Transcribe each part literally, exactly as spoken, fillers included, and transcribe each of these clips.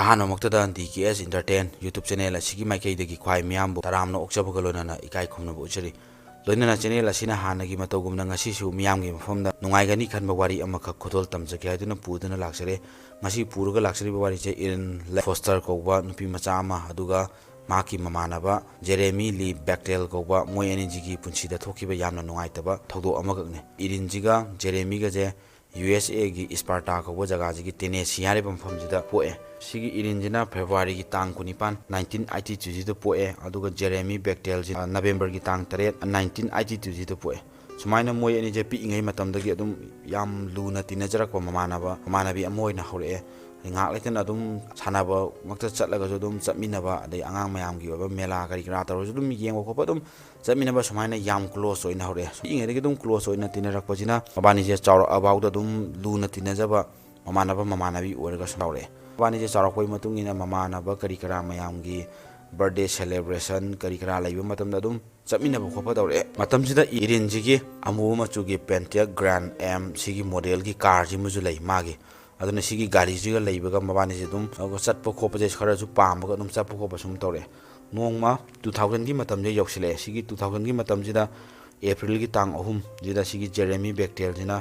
ꯑꯍꯥꯟꯕꯃꯛꯇꯗ D K ꯑꯦꯁ Entertain YouTube channel ꯑꯁꯤꯒꯤ ꯃꯥꯏꯀꯩꯗꯒꯤ ꯈ꯭ꯋꯥꯏ ꯃꯤꯌꯥꯝꯕꯨ ꯇꯔꯥꯝꯅ ꯑꯣꯛꯆꯕꯒ ꯂꯣꯏꯅꯅ ꯏꯀꯥꯏ ꯈꯨꯝꯅꯕ ꯎꯠꯆꯔꯤ꯫ ꯂꯣꯏꯅꯅ channel ꯑꯁꯤꯅ ꯍꯥꯟꯅꯒꯤ ꯃꯇꯧꯒꯨꯝꯅ ꯉꯁꯤꯁꯨ ꯃꯤꯌꯥꯝꯒꯤ ꯃꯐꯝꯗ ꯅꯨꯡꯉꯥꯏꯒꯅꯤ ꯈꯟꯕ ꯋꯥꯔꯤ ꯑꯃꯈꯛ ꯈꯨꯗꯣꯜ ꯇꯝꯖꯒꯦ ꯍꯥꯏꯗꯨꯅ ꯄꯨꯗꯨꯅ ꯂꯥꯛꯆꯔꯦ꯫ ꯉꯁꯤ ꯄꯨꯔꯒ ꯂꯥꯛꯆꯔꯤꯕ ꯋꯥꯔꯤꯁꯦ ꯏꯔꯤꯟ ꯐꯣꯁꯇꯔ ꯀꯧꯕ ꯅꯨꯄꯤ ꯃꯆꯥ ꯑꯃ, ꯑꯗꯨꯒ ꯃꯍꯥꯛꯀꯤ ꯃꯃꯥꯟꯅꯕ ꯖꯦꯔꯦꯃꯤ ꯂꯤ ꯕꯦꯛꯇꯦꯜ ꯀꯧꯕ ꯃꯣꯏ ꯑꯅꯤꯁꯤꯒꯤ ꯄꯨꯟꯁꯤꯗ ꯊꯣꯛꯈꯤꯕ ꯌꯥꯝꯅ ꯅꯨꯡꯉꯥꯏꯇꯕ ꯊꯧꯗꯣꯛ ꯑꯃꯈꯛꯅꯤ꯫ ꯏꯔꯤꯟꯁꯤꯒ ꯖꯦꯔꯦꯃꯤꯒꯁꯦ ꯌꯨ ꯑꯦꯁ ꯑꯦꯒꯤ ꯏꯁꯄꯥꯔꯇꯥ ꯀꯧꯕ ꯖꯒꯥꯁꯤꯒꯤ ꯇꯦꯅꯦꯁꯤ ꯍꯥꯏꯔꯤꯕ ꯃꯐꯝꯁꯤꯗ ꯄꯣꯛꯑꯦ꯫ ꯁꯤꯒꯤ ꯏꯔꯤꯟꯁꯤꯅ ꯐꯦꯕ꯭ꯔꯨꯋꯥꯔꯤꯒꯤ ꯇꯥꯡ ꯀꯨꯟꯅꯤꯄꯥꯟ, nineteen eighty twoꯁꯤꯗ ꯄꯣꯛꯑꯦ, ꯑꯗꯨꯒ ꯖꯦꯔꯦꯃꯤ ꯕꯦꯛꯇꯦꯜꯁꯤ, ꯑ, ꯅꯕꯦꯝꯕꯔꯒꯤ ꯇꯥꯡ ꯇꯔꯦꯠ, nineteen eighty twoꯁꯤꯗ ꯄꯣꯛꯑꯦ꯫ ꯁꯨꯃꯥꯏꯅ ꯃꯣꯏ ꯑꯅꯤꯁꯦ ꯄꯤꯛꯏꯉꯩ ꯃꯇꯝꯗꯒꯤ ꯑꯗꯨꯝ ꯌꯥꯝ ꯂꯨꯅ ꯇꯤꯟꯅꯖꯔꯛꯄ ꯃꯃꯥꯟꯅꯕ, ꯃꯃꯥꯟꯅꯕꯤ ꯑꯃ ꯑꯣꯏꯅ ꯍꯧꯔꯛꯑꯦ꯫ ꯉꯥꯏꯍꯥꯛ ꯂꯩꯇꯅ ꯑꯗꯨꯝ ꯁꯥꯟꯅꯕ ꯃꯛꯇ ꯆꯠꯂꯒꯁꯨ ꯑꯗꯨꯝ ꯆꯠꯃꯤꯟꯅꯕ, ꯑꯗꯩ ꯑꯉꯥꯡ ꯃꯌꯥꯝꯒꯤ ꯑꯣꯏꯕ ꯃꯦꯂꯥ ꯀꯔꯤ ꯀꯔꯥ ꯇꯧꯔꯁꯨ ꯑꯗꯨꯝ ꯌꯦꯡꯕ ꯈꯣꯠꯄ ꯑꯗꯨꯝ ꯆꯠꯃꯤꯟꯅꯕ, ꯁꯨꯃꯥꯏꯅ ꯌꯥꯝ close ꯑꯣꯏꯅ ꯍꯧꯔꯛꯑꯦ꯫ ꯄꯤꯛꯏꯉꯩꯗꯒꯤ ꯑꯗꯨꯝ close ꯑꯣꯏꯅ ꯇꯤꯟꯅꯔꯛꯄꯁꯤꯅ ꯃꯕꯥꯅꯤꯁꯦ ꯆꯥꯎꯔꯛꯑꯐꯥꯎꯗ ꯑꯗꯨꯝ ꯂꯨꯅ ꯇꯤꯟꯅꯖꯕ ꯃꯃꯥꯟꯅꯕ ꯃꯃꯥꯟꯅꯕꯤ ꯑꯣꯏꯔꯒ ꯁꯨꯝ ꯆꯥꯎꯔꯛꯑꯦ꯫ ꯃꯕꯥꯅꯤꯁꯦ ꯆꯥꯎꯔꯛꯄꯒꯤ ꯃꯇꯨꯡ ꯏꯟꯅ ꯃꯃꯥꯟꯅꯕ ꯀꯔꯤ ꯀꯔꯥ ꯃꯌꯥꯝꯒꯤ birthday celebration ꯀꯔꯤ ꯀꯔꯥ ꯂꯩꯕ ꯃꯇꯝꯗ ꯑꯗꯨꯝ ꯆꯠꯃꯤꯟꯅꯕ ꯈꯣꯠꯄ ꯇꯧꯔꯛꯑꯦ꯫ ꯃꯇꯝꯁꯤꯗ ꯏꯔꯤꯟꯁꯤꯒꯤ ꯑꯃꯨꯕ ꯃꯆꯨꯒꯤ Pentiac Grand M ꯁꯤꯒꯤ modelꯒꯤ carꯁꯤꯃꯁꯨ ꯂꯩ ꯃꯥꯒꯤ꯫ ꯑꯗꯨꯅ ꯁꯤꯒꯤ ꯒꯥꯔꯤꯁꯤꯒ ꯂꯩꯕꯒ ꯃꯕꯥꯅꯤꯁꯦ ꯑꯗꯨꯝ ꯆꯠꯄ ꯈꯣꯠꯄꯁꯦ ꯈꯔꯁꯨ ꯄꯥꯝꯕꯒ ꯑꯗꯨꯝ ꯆꯠꯄ ꯈꯣꯠꯄ ꯁꯨꯝ ꯇꯧꯔꯛꯑꯦ꯫ ꯅꯣꯡꯃ two thousandꯒꯤ ꯃꯇꯝꯁꯦ ꯌꯧꯁꯤꯜꯂꯛꯑꯦ꯫ ꯁꯤꯒꯤ two thousandꯒꯤ ꯃꯇꯝꯁꯤꯗ Aprilꯒꯤ ꯇꯥꯡ ꯑꯍꯨꯝꯁꯤꯗ ꯁꯤꯒꯤ ꯖꯦꯔꯦꯃꯤ ꯕꯦꯛꯇꯦꯜꯁꯤꯅ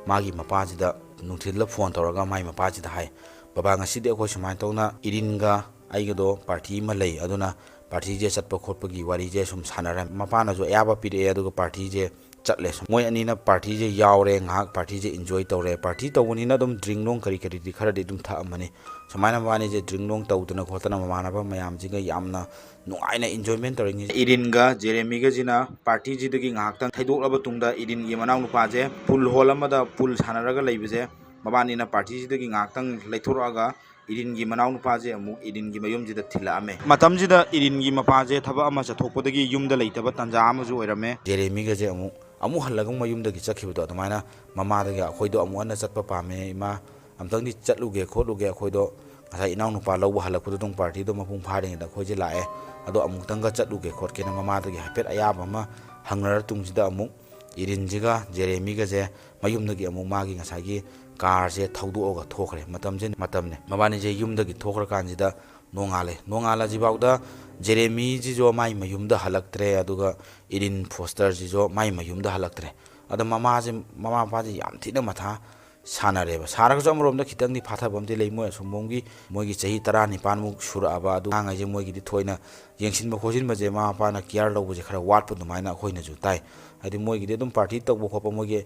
ꯃꯥꯒꯤ ꯃꯄꯥꯁꯤꯗ ꯅꯨꯡꯊꯤꯜꯗ phone ꯇꯧꯔꯒ ꯃꯥꯒꯤ ꯃꯄꯥꯁꯤꯗ ꯍꯥꯏ, "ꯕꯕꯥ, ꯉꯁꯤꯗꯤ ꯑꯩꯈꯣꯏ ꯁꯨꯃꯥꯏꯅ ꯇꯧꯅ ꯏꯔꯤꯟꯒ ꯑꯩꯒꯗꯣ party ꯑꯃ ꯂꯩ, ꯑꯗꯨꯅ partyꯁꯦ ꯆꯠꯄ ꯈꯣꯠꯄꯒꯤ ꯋꯥꯔꯤꯁꯦ ꯁꯨꯝ ꯁꯥꯟꯅꯔꯦ꯫" ꯃꯄꯥꯅꯁꯨ ꯑꯌꯥꯕ ꯄꯤꯔꯛꯑꯦ, ꯑꯗꯨꯒ partyꯁꯦ ꯆꯠꯂꯦ꯫ ꯁꯨꯝ ꯃꯣꯏ ꯑꯅꯤꯅ partyꯁꯦ ꯌꯥꯎꯔꯦ, ꯉꯥꯏꯍꯥꯛ partyꯁꯦ enjoy ꯇꯧꯔꯦ꯫ Party ꯇꯧꯕꯅꯤꯅ ꯑꯗꯨꯝ drink ꯅꯨꯡ ꯀꯔꯤ ꯀꯔꯤꯗꯤ ꯈꯔꯗꯤ ꯑꯗꯨꯝ ꯊꯛꯑꯝꯃꯅꯤ꯫ ꯁꯨꯃꯥꯏꯅ ꯃꯕꯥꯅꯤꯁꯦ drink ꯅꯨꯡ ꯇꯧꯗꯅ ꯈꯣꯠꯇꯅ ꯃꯃꯥꯟꯅꯕ ꯃꯌꯥꯝꯁꯤꯒ ꯌꯥꯝꯅ ꯅꯨꯡꯉꯥꯏꯅ enjoyment ꯇꯧꯔꯤꯉꯩ ꯏꯔꯤꯟꯒ ꯖꯦꯔꯦꯃꯤꯒꯁꯤꯅ partyꯁꯤꯗꯒꯤ ꯉꯥꯏꯍꯥꯛꯇꯪ ꯊꯩꯗꯣꯛꯂꯕ ꯇꯨꯡꯗ ꯏꯔꯤꯟꯒꯤ ꯃꯅꯥꯎꯅꯨꯄꯥꯁꯦ pool hall ꯑꯃꯗ pool ꯁꯥꯟꯅꯔꯒ ꯂꯩꯕꯁꯦ ꯃꯕꯥꯅꯤꯅ partyꯁꯤꯗꯒꯤ ꯉꯥꯏꯍꯥꯛꯇꯪ ꯂꯩꯊꯣꯔꯛꯑꯒ ꯏꯔꯤꯟꯒꯤ ꯃꯅꯥꯎꯅꯨꯄꯥꯁꯦ ꯑꯃꯨꯛ ꯏꯔꯤꯟꯒꯤ ꯃꯌꯨꯝꯁꯤꯗ ꯊꯤꯜꯂꯛꯑꯝꯃꯦ꯫ ꯃꯇꯝꯁꯤꯗ ꯏꯔꯤꯟꯒꯤ ꯃꯄꯥꯁꯦ ꯊꯕꯛ ꯑꯃ ꯆꯠꯊꯣꯛꯄꯗꯒꯤ ꯌꯨꯝꯗ ꯂꯩꯇꯕ ꯇꯥꯟꯖꯥ ꯑꯃꯁꯨ ꯑꯣꯏꯔꯝꯃꯦ꯫ ꯖꯦꯔꯦꯃꯤꯒꯁꯦ ꯑꯃꯨꯛ, ꯑꯃꯨꯛ ꯍꯜꯂꯒ ꯃꯌꯨꯝꯗꯒꯤ ꯆꯠꯈꯤꯕꯗꯣ ꯑꯗꯨꯃꯥꯏꯅ ꯃꯃꯥꯗꯒꯤ, "ꯑꯩꯈꯣꯏꯗꯣ ꯑꯃꯨꯛ ꯍꯟꯅ ꯆꯠꯄ ꯄꯥꯝꯃꯦ ꯏꯃꯥ, ꯑꯝꯇꯪꯗꯤ ꯆꯠꯂꯨꯒꯦ ꯈꯣꯠꯂꯨꯒꯦ, ꯑꯩꯈꯣꯏꯗꯣ ꯉꯁꯥꯏ ꯏꯅꯥꯎꯅꯨꯄꯥ ꯂꯧꯕ ꯍꯜꯂꯛꯄꯗ ꯑꯗꯨꯝ partyꯗꯣ ꯃꯄꯨꯡ ꯐꯥꯔꯤꯉꯩꯗ ꯑꯩꯈꯣꯏꯁꯦ ꯂꯥꯛꯑꯦ, ꯑꯗꯣ ꯑꯃꯨꯛꯇꯪꯒ ꯆꯠꯂꯨꯒꯦ ꯈꯣꯠꯀꯦꯅ" ꯃꯃꯥꯗꯒꯤ ꯍꯥꯏꯐꯦꯠ ꯑꯌꯥꯕ ꯑꯃ ꯍꯪꯅꯔ ꯇꯨꯡꯁꯤꯗ ꯑꯃꯨꯛ ꯏꯔꯤꯟꯁꯤꯒ ꯖꯦꯔꯦꯃꯤꯒꯁꯦ ꯃꯌꯨꯝꯗꯒꯤ ꯑꯃꯨꯛ ꯃꯥꯒꯤ ꯉꯁꯥꯏꯒꯤ ꯀꯥꯔꯁꯦ ꯊꯧꯗꯣꯛꯑꯒ ꯊꯣꯛꯈ꯭ꯔꯦ꯫ ꯃꯇꯝꯁꯦ ꯃꯇꯝꯅꯦ꯫ ꯃꯕꯥꯅꯤꯁꯦ ꯌꯨꯝꯗꯒꯤ ꯊꯣꯛꯈ꯭ꯔꯀꯥꯟꯁꯤꯗ ꯅꯣꯡꯉꯥꯜꯂꯦ꯫ ꯅꯣꯡꯉꯥꯜꯂꯁꯤꯐꯥꯎꯗ ꯖꯦꯔꯦꯃꯤꯁꯤꯁꯨ ꯃꯥꯏ ꯃꯌꯨꯝꯗ ꯍꯜꯂꯛꯇ꯭ꯔꯦ, ꯑꯗꯨꯒ ꯏꯔꯤꯟ ꯐꯣꯁꯇꯔꯁꯤꯁꯨ ꯃꯥꯏ ꯃꯌꯨꯝꯗ ꯍꯜꯂꯛꯇ꯭ꯔꯦ꯫ ꯑꯗ ꯃꯃꯥꯁꯦ, ꯃꯃꯥ ꯃꯄꯥꯁꯦ ꯌꯥꯝ ꯊꯤꯅ ꯃꯊꯥ ꯁꯥꯟꯅꯔꯦꯕ꯫ ꯁꯥꯔꯒꯁꯨ ꯑꯃꯔꯣꯝꯗ ꯈꯤꯇꯪꯗꯤ ꯐꯥꯊꯕ ꯑꯃꯗꯤ ꯂꯩ꯫ ꯃꯣꯏ ꯑꯁꯣꯝꯂꯣꯝꯒꯤ, ꯃꯣꯏꯒꯤ ꯆꯍꯤ ꯇꯔꯥꯅꯤꯄꯥꯟꯃꯨꯛ ꯁꯨꯔꯛꯑꯕ ꯑꯗꯨ ꯑꯉꯥꯡꯈꯩꯁꯦ ꯃꯣꯏꯒꯤꯗꯤ ꯊꯣꯏꯅ ꯌꯦꯡꯁꯤꯟꯕ ꯈꯣꯠꯆꯤꯟꯕꯁꯦ ꯃꯃꯥ ꯃꯄꯥꯅ ꯀꯤꯌꯥꯔ ꯂꯧꯕꯁꯦ ꯈꯔ ꯋꯥꯠꯄ ꯑꯗꯨꯃꯥꯏꯅ ꯑꯩꯈꯣꯏꯅꯁꯨ ꯇꯥꯏ꯫ ꯍꯥꯏꯗꯤ ꯃꯣꯏꯒꯤꯗꯤ ꯑꯗꯨꯝ ꯄꯥꯔꯇꯤ ꯇꯧꯕ ꯈꯣꯠꯄ, ꯃꯣꯏꯒꯤ,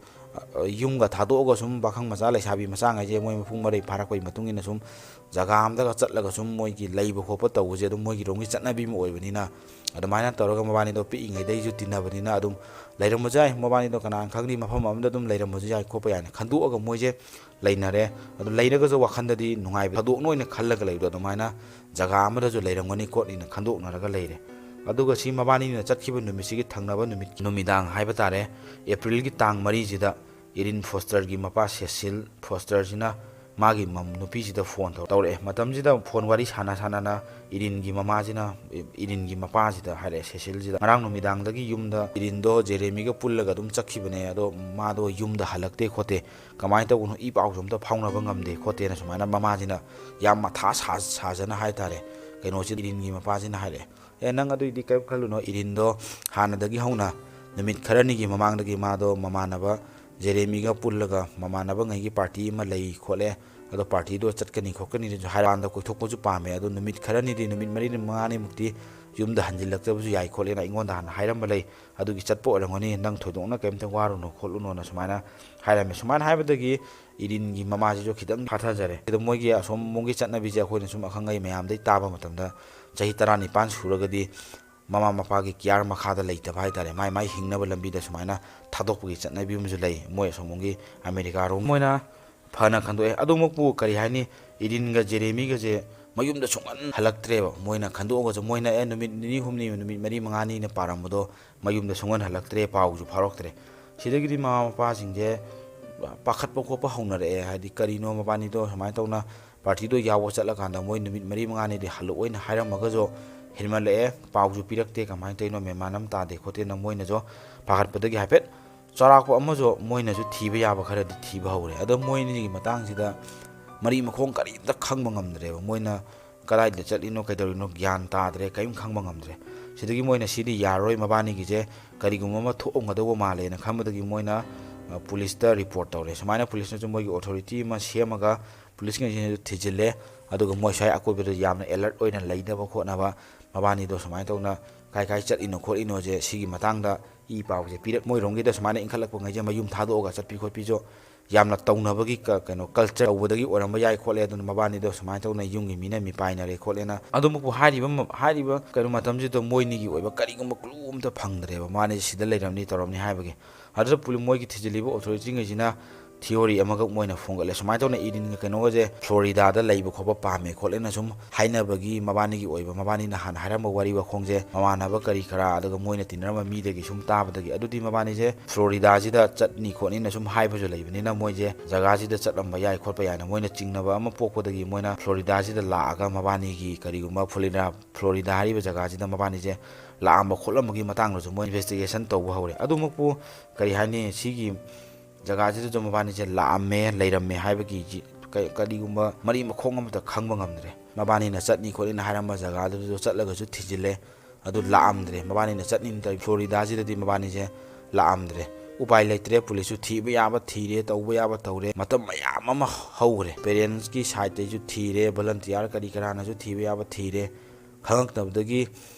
ꯑ, ꯌꯨꯝꯒ ꯊꯥꯗꯣꯛꯑꯒ ꯁꯨꯝ ꯄꯥꯈꯪ ꯃꯆꯥ ꯂꯩꯁꯥꯕꯤ ꯃꯆꯥꯉꯩꯁꯦ ꯃꯣꯏ ꯃꯄꯨꯡ ꯃꯔꯩ ꯐꯥꯔꯛꯄꯒꯤ ꯃꯇꯨꯡ ꯏꯟꯅ ꯁꯨꯝ ꯖꯒꯥ ꯑꯝꯗꯒ ꯆꯠꯂꯒ ꯁꯨꯝ ꯃꯣꯏꯒꯤ ꯂꯩꯕ ꯈꯣꯠꯄ ꯇꯧꯕꯁꯦ ꯑꯗꯨꯝ ꯃꯣꯏꯒꯤꯔꯣꯝꯒꯤ ꯆꯠꯅꯕꯤ ꯑꯃ ꯑꯣꯏꯕꯅꯤꯅ, ꯑꯗꯨꯃꯥꯏꯅ ꯇꯧꯔꯒ ꯃꯕꯥꯅꯤꯗꯣ ꯄꯤꯛꯏꯉꯩꯗꯩꯁꯨ ꯇꯤꯟꯅꯕꯅꯤꯅ ꯑꯗꯨꯝ ꯂꯩꯔꯝꯕꯁꯨ ꯌꯥꯏ꯫ ꯃꯕꯥꯅꯤꯗꯣ ꯀꯅꯥꯅ ꯈꯪꯅꯤ, ꯃꯐꯝ ꯑꯃꯗ ꯑꯗꯨꯝ ꯂꯩꯔꯝꯕꯁꯨ ꯌꯥꯏ ꯈꯣꯠꯄ ꯌꯥꯏꯅ ꯈꯟꯗꯣꯛꯑꯒ ꯃꯣꯏꯁꯦ ꯂꯩꯅꯔꯦ꯫ ꯑꯗꯨ ꯂꯩꯔꯒꯁꯨ ꯋꯥꯈꯟꯗꯗꯤ ꯅꯨꯡꯉꯥꯏꯕ, ꯊꯥꯗꯣꯛꯅ ꯑꯣꯏꯅ ꯈꯜꯂꯒ ꯂꯩꯕꯗꯣ ꯑꯗꯨꯃꯥꯏꯅ ꯖꯒꯥ ꯑꯃꯗꯁꯨ ꯂꯩꯔꯝꯒꯅꯤ ꯈꯣꯠꯅꯤꯅ ꯈꯟꯗꯣꯛꯅꯔꯒ ꯂꯩꯔꯦ꯫ ꯑꯗꯨꯒ ꯁꯤ ꯃꯕꯥꯅꯤꯅ ꯆꯠꯈꯤꯕ ꯅꯨꯃꯤꯠꯁꯤꯒꯤ ꯊꯪꯅꯕ ꯅꯨꯃꯤꯠ, ꯅꯨꯃꯤꯗꯥꯡ ꯍꯥꯏꯕ ꯇꯥꯔꯦ, ꯑꯦꯄ꯭ꯔꯤꯜꯒꯤ ꯇꯥꯡ ꯃꯔꯤꯁꯤꯗ ꯏꯔꯤꯟ ꯐꯣꯁꯇꯔꯒꯤ ꯃꯄꯥ ꯁꯦꯁꯤꯜ ꯐꯣꯁꯇꯔꯁꯤꯅ ꯃꯥꯒꯤ ꯃꯝ-, ꯅꯨꯄꯤꯁꯤꯗ ꯐꯣꯟ ꯇꯧ-, ꯇꯧꯔꯛꯑꯦ꯫ ꯃꯇꯝꯁꯤꯗ ꯐꯣꯟ ꯋꯥꯔꯤ ꯁꯥꯟꯅ ꯁꯥꯟꯅꯅ ꯏꯔꯤꯟꯒꯤ ꯃꯃꯥꯁꯤꯅ, ꯏꯔꯤꯟꯒꯤ ꯃꯄꯥꯁꯤꯗ ꯍꯥꯏꯔꯛꯑꯦ, ꯁꯦꯁꯤꯜꯁꯤꯗ, "ꯉꯔꯥꯡ ꯅꯨꯃꯤꯗꯥꯡꯗꯒꯤ ꯌꯨꯝꯗ ꯏꯔꯤꯟꯗꯣ ꯖꯦꯔꯦꯃꯤꯒ ꯄꯨꯜꯂꯒ ꯑꯗꯨꯝ ꯆꯠꯈꯤꯕꯅꯦ, ꯑꯗꯣ ꯃꯥꯗꯣ ꯌꯨꯝꯗ ꯍꯜꯂꯛꯇꯦ ꯈꯣꯠꯇꯦ, ꯀꯃꯥꯏꯅ ꯇꯧꯕꯅꯣ, ꯏ ꯄꯥꯎꯁꯨ ꯑꯝꯇ ꯐꯥꯎꯅꯕ ꯉꯝꯗꯦ ꯈꯣꯠꯇꯦꯅ" ꯁꯨꯃꯥꯏꯅ ꯃꯃꯥꯁꯤꯅ ꯌꯥꯝ ꯃꯊꯥ ꯁꯥ-, ꯁꯥꯖꯅ ꯍꯥꯏ ꯇꯥꯔꯦ, ꯀꯩꯅꯣꯁꯤ ꯏꯔꯤꯟꯒꯤ ꯃꯄꯥꯁꯤꯅ ꯍꯥꯏꯔꯛꯑꯦ꯫ "ꯑꯦ, ꯅꯪ ꯑꯗꯨꯏꯗꯤ ꯀꯔꯤꯝ ꯈꯜꯂꯨꯅꯣ, ꯏꯔꯤꯟꯗꯣ ꯍꯥꯟꯅꯗꯒꯤ ꯍꯧꯅ ꯅꯨꯃꯤꯠ ꯈꯔꯅꯤꯒꯤ ꯃꯃꯥꯡꯗꯒꯤ ꯃꯥꯗꯣ ꯃꯃꯥꯟꯅꯕ ꯖꯦꯔꯦꯃꯤꯒ ꯄꯨꯜꯂꯒ ꯃꯃꯥꯟꯅꯕꯉꯩꯒꯤ ꯄꯥꯔꯇꯤ ꯑꯃ ꯂꯩ ꯈꯣꯠꯂꯦ, ꯑꯗꯣ ꯄꯥꯔꯇꯤꯗꯣ ꯆꯠꯀꯅꯤ ꯈꯣꯠꯀꯅꯤꯗꯨꯁꯨ ꯍꯥꯏꯔꯀꯥꯟꯗ ꯀꯣꯏꯊꯣꯛꯄꯁꯨ ꯄꯥꯝꯃꯦ, ꯑꯗꯣ ꯅꯨꯃꯤꯠ ꯈꯔꯅꯤꯗꯤ, ꯅꯨꯃꯤꯠ ꯃꯔꯤ ꯃꯉꯥꯅꯤꯃꯨꯛꯇꯤ ꯌꯨꯝꯗ ꯍꯟꯖꯤꯜꯂꯛꯇꯕꯁꯨ ꯌꯥꯏ ꯈꯣꯠꯂꯦꯅ ꯑꯩꯉꯣꯟꯗ ꯍꯥꯟꯅ ꯍꯥꯏꯔꯝꯕ ꯂꯩ, ꯑꯗꯨꯒꯤ ꯆꯠꯄ ꯑꯣꯏꯔꯝꯒꯅꯤ, ꯅꯪ ꯊꯣꯏꯗꯣꯛꯅ ꯀꯔꯤꯝꯇ ꯋꯥꯔꯨꯅꯨ ꯈꯣꯠꯂꯨꯅꯣꯅ" ꯁꯨꯃꯥꯏꯅ ꯍꯥꯏꯔꯝꯃꯦ꯫ ꯁꯨꯃꯥꯏꯅ ꯍꯥꯏꯕꯗꯒꯤ ꯏꯔꯤꯟꯒꯤ ꯃꯃꯥꯁꯤꯁꯨ ꯈꯤꯇꯪ ꯐꯥꯊꯖꯔꯦ꯫ ꯑꯗꯣ ꯃꯣꯏꯒꯤ ꯑꯁꯣꯝ ꯃꯣꯝꯒꯤ ꯆꯠꯅꯕꯤꯁꯦ ꯑꯩꯈꯣꯏꯅ ꯁꯨꯝ ꯑꯈꯪ ꯑꯍꯩ ꯃꯌꯥꯝꯗꯒꯤ ꯇꯥꯕ ꯃꯇꯝꯗ ꯆꯍꯤ ꯇꯔꯥꯅꯤꯄꯥꯟ ꯁꯨꯔꯒꯗꯤ ꯃꯃꯥ ꯃꯄꯥꯒꯤ ꯀꯤꯌꯥꯔ ꯃꯈꯥꯗ ꯂꯩꯇꯕ ꯍꯥꯏ ꯇꯥꯔꯦ, ꯃꯥꯏ ꯃꯥꯏ ꯍꯤꯡꯅꯕ ꯂꯝꯕꯤꯗ ꯁꯨꯃꯥꯏꯅ ꯊꯥꯗꯣꯛꯄꯒꯤ ꯆꯠꯅꯕꯤ ꯑꯃꯁꯨ ꯂꯩ ꯃꯣꯏ ꯑꯁꯣꯝꯂꯣꯝꯒꯤ ꯑꯃꯦꯔꯤꯀꯥꯔꯣꯝ꯫ ꯃꯣꯏꯅ ꯐꯅ ꯈꯟꯗꯣꯛꯑꯦ꯫ ꯑꯗꯨꯃꯛꯄꯨ ꯀꯔꯤ ꯍꯥꯏꯅꯤ, ꯏꯔꯤꯟꯒ ꯖꯦꯔꯦꯃꯤꯒꯁꯦ ꯃꯌꯨꯝꯗ ꯁꯨꯡꯍꯟ ꯍꯜꯂꯛꯇ꯭ꯔꯦꯕ꯫ ꯃꯣꯏꯅ ꯈꯟꯗꯣꯛꯑꯒꯁꯨ ꯃꯣꯏꯅ, "ꯑꯦ, ꯅꯨꯃꯤꯠ ꯅꯤꯅꯤ ꯍꯨꯝꯅꯤ, ꯅꯨꯃꯤꯠ ꯃꯔꯤ ꯃꯉꯥꯅꯤꯅ ꯄꯥꯔꯝꯕꯗꯣ ꯃꯌꯨꯝꯗ ꯁꯨꯡꯍꯟ ꯍꯜꯂꯛꯇ꯭ꯔꯦ, ꯄꯥꯎꯁꯨ ꯐꯥꯎꯔꯛꯇ꯭ꯔꯦ"꯫ ꯁꯤꯗꯒꯤꯗꯤ ꯃꯃꯥ ꯃꯄꯥꯁꯤꯡꯁꯦ ꯄꯥꯈꯠꯄ ꯈꯣꯠꯄ ꯍꯧꯅꯔꯛꯑꯦ꯫ ꯍꯥꯏꯗꯤ ꯀꯔꯤꯅꯣ ꯃꯕꯥꯅꯤꯗꯣ ꯁꯨꯃꯥꯏꯅ ꯇꯧꯅ ꯄꯥꯔꯇꯤꯗꯣ ꯌꯥꯎꯕ ꯆꯠꯂꯀꯥꯟꯗ ꯃꯣꯏ ꯅꯨꯃꯤꯠ ꯃꯔꯤ ꯃꯉꯥꯅꯤꯗꯤ ꯍꯜꯂꯛꯑꯣꯏꯅ ꯍꯥꯏꯔꯝꯃꯒꯁꯨ ꯍꯦꯟꯃꯜꯂꯛꯑꯦ, ꯄꯥꯎꯁꯨ ꯄꯤꯔꯛꯇꯦ, ꯀꯃꯥꯏꯅ ꯇꯧꯔꯤꯅꯣ ꯃꯦꯟ ꯃꯥꯟ ꯑꯃ ꯇꯥꯗꯦ ꯈꯣꯠꯇꯦꯅ ꯃꯣꯏꯅꯁꯨ ꯄꯥꯈꯠꯄꯗꯒꯤ ꯍꯥꯏꯐꯦꯠ ꯆꯥꯎꯔꯥꯛꯄ ꯑꯃꯁꯨ ꯃꯣꯏꯅꯁꯨ ꯊꯤꯕ ꯌꯥꯕ ꯈꯔꯗꯤ ꯊꯤꯕ ꯍꯧꯔꯦ꯫ ꯑꯗꯣ ꯃꯣꯏ ꯑꯅꯤꯒꯤ ꯃꯇꯥꯡꯁꯤꯗ ꯃꯔꯤ ꯃꯈꯣꯡ ꯀꯔꯤꯝꯇ ꯈꯪꯕ ꯉꯝꯗ꯭ꯔꯦꯕ꯫ ꯃꯣꯏꯅ ꯀꯗꯥꯏꯗ ꯆꯠꯂꯤꯅꯣ, ꯀꯩꯗꯧꯔꯤꯅꯣ ꯒ꯭ꯌꯥꯟ ꯇꯥꯗ꯭ꯔꯦ, ꯀꯔꯤꯝ ꯈꯪꯕ ꯉꯝꯗ꯭ꯔꯦ꯫ ꯁꯤꯗꯒꯤ ꯃꯣꯏꯅ ꯁꯤꯗꯤ ꯌꯥꯔꯔꯣꯏ, ꯃꯕꯥꯅꯤꯒꯤꯁꯦ ꯀꯔꯤꯒꯨꯝꯕ ꯑꯃ ꯊꯣꯛꯑꯝꯒꯗꯧꯕ ꯃꯥꯜꯂꯦꯅ ꯈꯟꯕꯗꯒꯤ ꯃꯣꯏꯅ, ꯑ, ꯄꯨꯂꯤꯁꯇ ꯔꯤꯄꯣꯔꯠ ꯇꯧꯔꯦ꯫ ꯁꯨꯃꯥꯏꯅ ꯄꯨꯂꯤꯁꯅꯁꯨ ꯃꯣꯏꯒꯤ ꯑꯣꯊꯣꯔꯤꯇꯤ ꯑꯃ ꯁꯦꯝꯃꯒ ꯄꯨꯂꯤꯁꯉꯩꯁꯤꯅꯁꯨ ꯊꯤꯖꯤꯜꯂꯦ꯫ ꯑꯗꯨꯒ ꯃꯣꯏ ꯁ꯭ꯋꯥꯏ ꯑꯀꯣꯏꯕꯗ ꯌꯥꯝꯅ ꯑꯦꯂꯔꯠ ꯑꯣꯏꯅ ꯂꯩꯅꯕ ꯈꯣꯠꯅꯕ, ꯃꯕꯥꯅꯤꯗꯣ ꯁꯨꯃꯥꯏꯅ ꯇꯧꯅ ꯀꯥꯏ ꯀꯥꯏ ꯆꯠꯂꯤꯅꯣ ꯈꯣꯠꯂꯤꯅꯣꯁꯦ ꯁꯤꯒꯤ ꯃꯇꯥꯡꯗ ꯏ ꯄꯥꯎꯁꯦ ꯄꯤꯔꯛ-, ꯃꯣꯏꯔꯣꯝꯒꯤꯗ ꯁꯨꯃꯥꯏꯅ ꯏꯟꯈꯠꯂꯛꯄꯉꯩꯁꯦ ꯃꯌꯨꯝ ꯊꯥꯗꯣꯛꯑꯒ ꯆꯠꯄꯤ ꯈꯣꯠꯄꯤꯁꯨ ꯌꯥꯝꯅ ꯇꯧꯅꯕꯒꯤ ꯀ-, ꯀꯩꯅꯣ, ꯀꯜꯆꯔ ꯇꯧꯕꯗꯒꯤ ꯑꯣꯏꯔꯝꯕ ꯌꯥꯏ ꯈꯣꯠꯂꯦ꯫ ꯑꯗꯨꯅ ꯃꯕꯥꯅꯤꯗꯣ ꯁꯨꯃꯥꯏꯅ ꯇꯧꯅ ꯌꯨꯝꯒꯤ ꯃꯤꯅ ꯃꯤꯄꯥꯏꯅꯔꯦ ꯈꯣꯠꯂꯦꯅ꯫ ꯑꯗꯨꯃꯛꯄꯨ ꯍꯥꯏꯔꯤꯕ ꯃ-, ꯍꯥꯏꯔꯤꯕ ꯀꯩꯅꯣ ꯃꯇꯝꯁꯤꯗ ꯃꯣꯏꯅꯤꯒꯤ ꯑꯣꯏꯕ ꯀꯔꯤꯒꯨꯝꯕ ꯀ꯭ꯂꯨ ꯑꯝꯇ ꯐꯪꯗ꯭ꯔꯦꯕ, ꯃꯥꯅꯤ ꯁꯤꯗ ꯂꯩꯔꯝꯅꯤ ꯇꯧꯔꯝꯅꯤ ꯍꯥꯏꯕꯒꯤ꯫ ꯑꯗꯨꯗ ꯄꯨꯂꯤ-, ꯃꯣꯏꯒꯤ ꯊꯤꯖꯤꯜꯂꯤꯕ ꯑꯣꯊꯣꯔꯤꯇꯤꯉꯩꯁꯤꯅ ꯊꯤꯑꯣꯔꯤ ꯑꯃꯈꯛ ꯃꯣꯏꯅ ꯐꯣꯡꯒꯠꯂꯦ꯫ ꯁꯨꯃꯥꯏꯅ ꯇꯧꯅ ꯏꯗꯤꯟꯒ ꯀꯩꯅꯣꯒꯁꯦ ꯐ꯭ꯂꯣꯔꯤꯗꯥꯗ ꯂꯩꯕ ꯈꯣꯠꯄ ꯄꯥꯝꯃꯦ ꯈꯣꯠꯂꯦꯅ ꯁꯨꯝ ꯍꯥꯏꯅꯕꯒꯤ, ꯃꯕꯥꯅꯤꯒꯤ ꯑꯣꯏꯕ, ꯃꯕꯥꯅꯤꯅ ꯍꯥꯟꯅ ꯍꯥꯏꯔꯝꯕ ꯋꯥꯔꯤ ꯋꯥꯈꯣꯡꯁꯦ, ꯃꯃꯥꯟꯅꯕ ꯀꯔꯤ ꯀꯔꯥ, ꯑꯗꯨꯒ ꯃꯣꯏꯅ ꯇꯤꯟꯅꯔꯝꯕ ꯃꯤꯗꯒꯤ ꯁꯨꯝ ꯇꯥꯕꯗꯒꯤ, ꯑꯗꯨꯗꯤ ꯃꯕꯥꯅꯤꯁꯦ ꯐ꯭ꯂꯣꯔꯤꯗꯥꯁꯤꯗ ꯆꯠꯅꯤ ꯈꯣꯠꯅꯤꯅ ꯁꯨꯝ ꯍꯥꯏꯕꯁꯨ ꯂꯩꯕꯅꯤꯅ, ꯃꯣꯏꯁꯦ ꯖꯒꯥꯁꯤꯗ ꯆꯠꯂꯝꯕ ꯌꯥꯏ ꯈꯣꯠꯄ ꯌꯥꯏꯅ ꯃꯣꯏꯅ ꯆꯤꯡꯅꯕ ꯑꯃ ꯄꯣꯛꯄꯗꯒꯤ, ꯃꯣꯏꯅ ꯐ꯭ꯂꯣꯔꯤꯗꯥꯁꯤꯗ ꯂꯥꯛꯑꯒ ꯃꯕꯥꯅꯤꯒꯤ ꯀꯔꯤꯒꯨꯝꯕ ꯐ꯭ꯂꯣꯔꯤꯗꯥ, ꯐ꯭ꯂꯣꯔꯤꯗꯥ ꯍꯥꯏꯔꯤꯕ ꯖꯒꯥꯁꯤꯗ ꯃꯕꯥꯅꯤꯁꯦ ꯂꯥꯛꯑꯝꯕ ꯈꯣꯠꯂꯝꯕꯒꯤ ꯃꯇꯥꯡꯗꯁꯨ ꯃꯣꯏ ꯏꯟꯚꯦꯁꯇꯤꯒꯦꯁꯟ ꯇꯧꯕ ꯍꯧꯔꯦ꯫ ꯑꯗꯨꯃꯛꯄꯨ ꯀꯔꯤ ꯍꯥꯏꯅꯤ, ꯁꯤꯒꯤ ꯖꯒꯥꯁꯤꯗꯁꯨ ꯃꯕꯥꯅꯤꯁꯦ ꯂꯥꯛꯑꯝꯃꯦ, ꯂꯩꯔꯝꯃꯦ ꯍꯥꯏꯕꯒꯤ ꯖꯤ-, ꯀ-, ꯀꯔꯤꯒꯨꯝꯕ ꯃꯔꯤ ꯃꯈꯣꯡ ꯑꯃꯇ ꯈꯪꯕ ꯉꯝꯗ꯭ꯔꯦ꯫ ꯃꯕꯥꯅꯤꯅ ꯆꯠꯅꯤ ꯈꯣꯠꯅꯤꯅ ꯍꯥꯏꯔꯝꯕ ꯖꯒꯥꯗꯨꯗꯁꯨ ꯆꯠꯂꯒꯁꯨ ꯊꯤꯖꯤꯜꯂꯦ, ꯑꯗꯨ ꯂꯥꯛꯑꯝꯗ꯭ꯔꯦ꯫ ꯃꯕꯥꯅꯤꯅ ꯆꯠꯅꯤꯅ ꯇꯧꯔꯤ ꯐ꯭ꯂꯣꯔꯤꯗꯥꯁꯤꯗꯗꯤ ꯃꯕꯥꯅꯤꯁꯦ ꯂꯥꯛꯑꯝꯗ꯭ꯔꯦ꯫ ꯎꯄꯥꯏ ꯂꯩꯇ꯭ꯔꯦ, ꯄꯨꯂꯤꯁꯁꯨ ꯊꯤꯕ ꯌꯥꯕ ꯊꯤꯔꯦ, ꯇꯧꯕ ꯌꯥꯕ ꯇꯧꯔꯦ꯫ ꯃꯇꯝ ꯃꯌꯥꯝ ꯑꯃ ꯍꯧꯈ꯭ꯔꯦ꯫ ꯄꯦꯔꯦꯟꯁꯀꯤ ꯁꯥꯏꯠꯇꯩꯁꯨ ꯊꯤꯔꯦ, ꯚꯣꯂꯟꯇꯤꯌꯥꯔ ꯀꯔꯤ ꯀꯔꯥꯅꯁꯨ ꯊꯤꯕ ꯌꯥꯕ ꯊꯤꯔꯦ꯫ ꯈꯪꯉꯛꯇꯕꯗꯒꯤ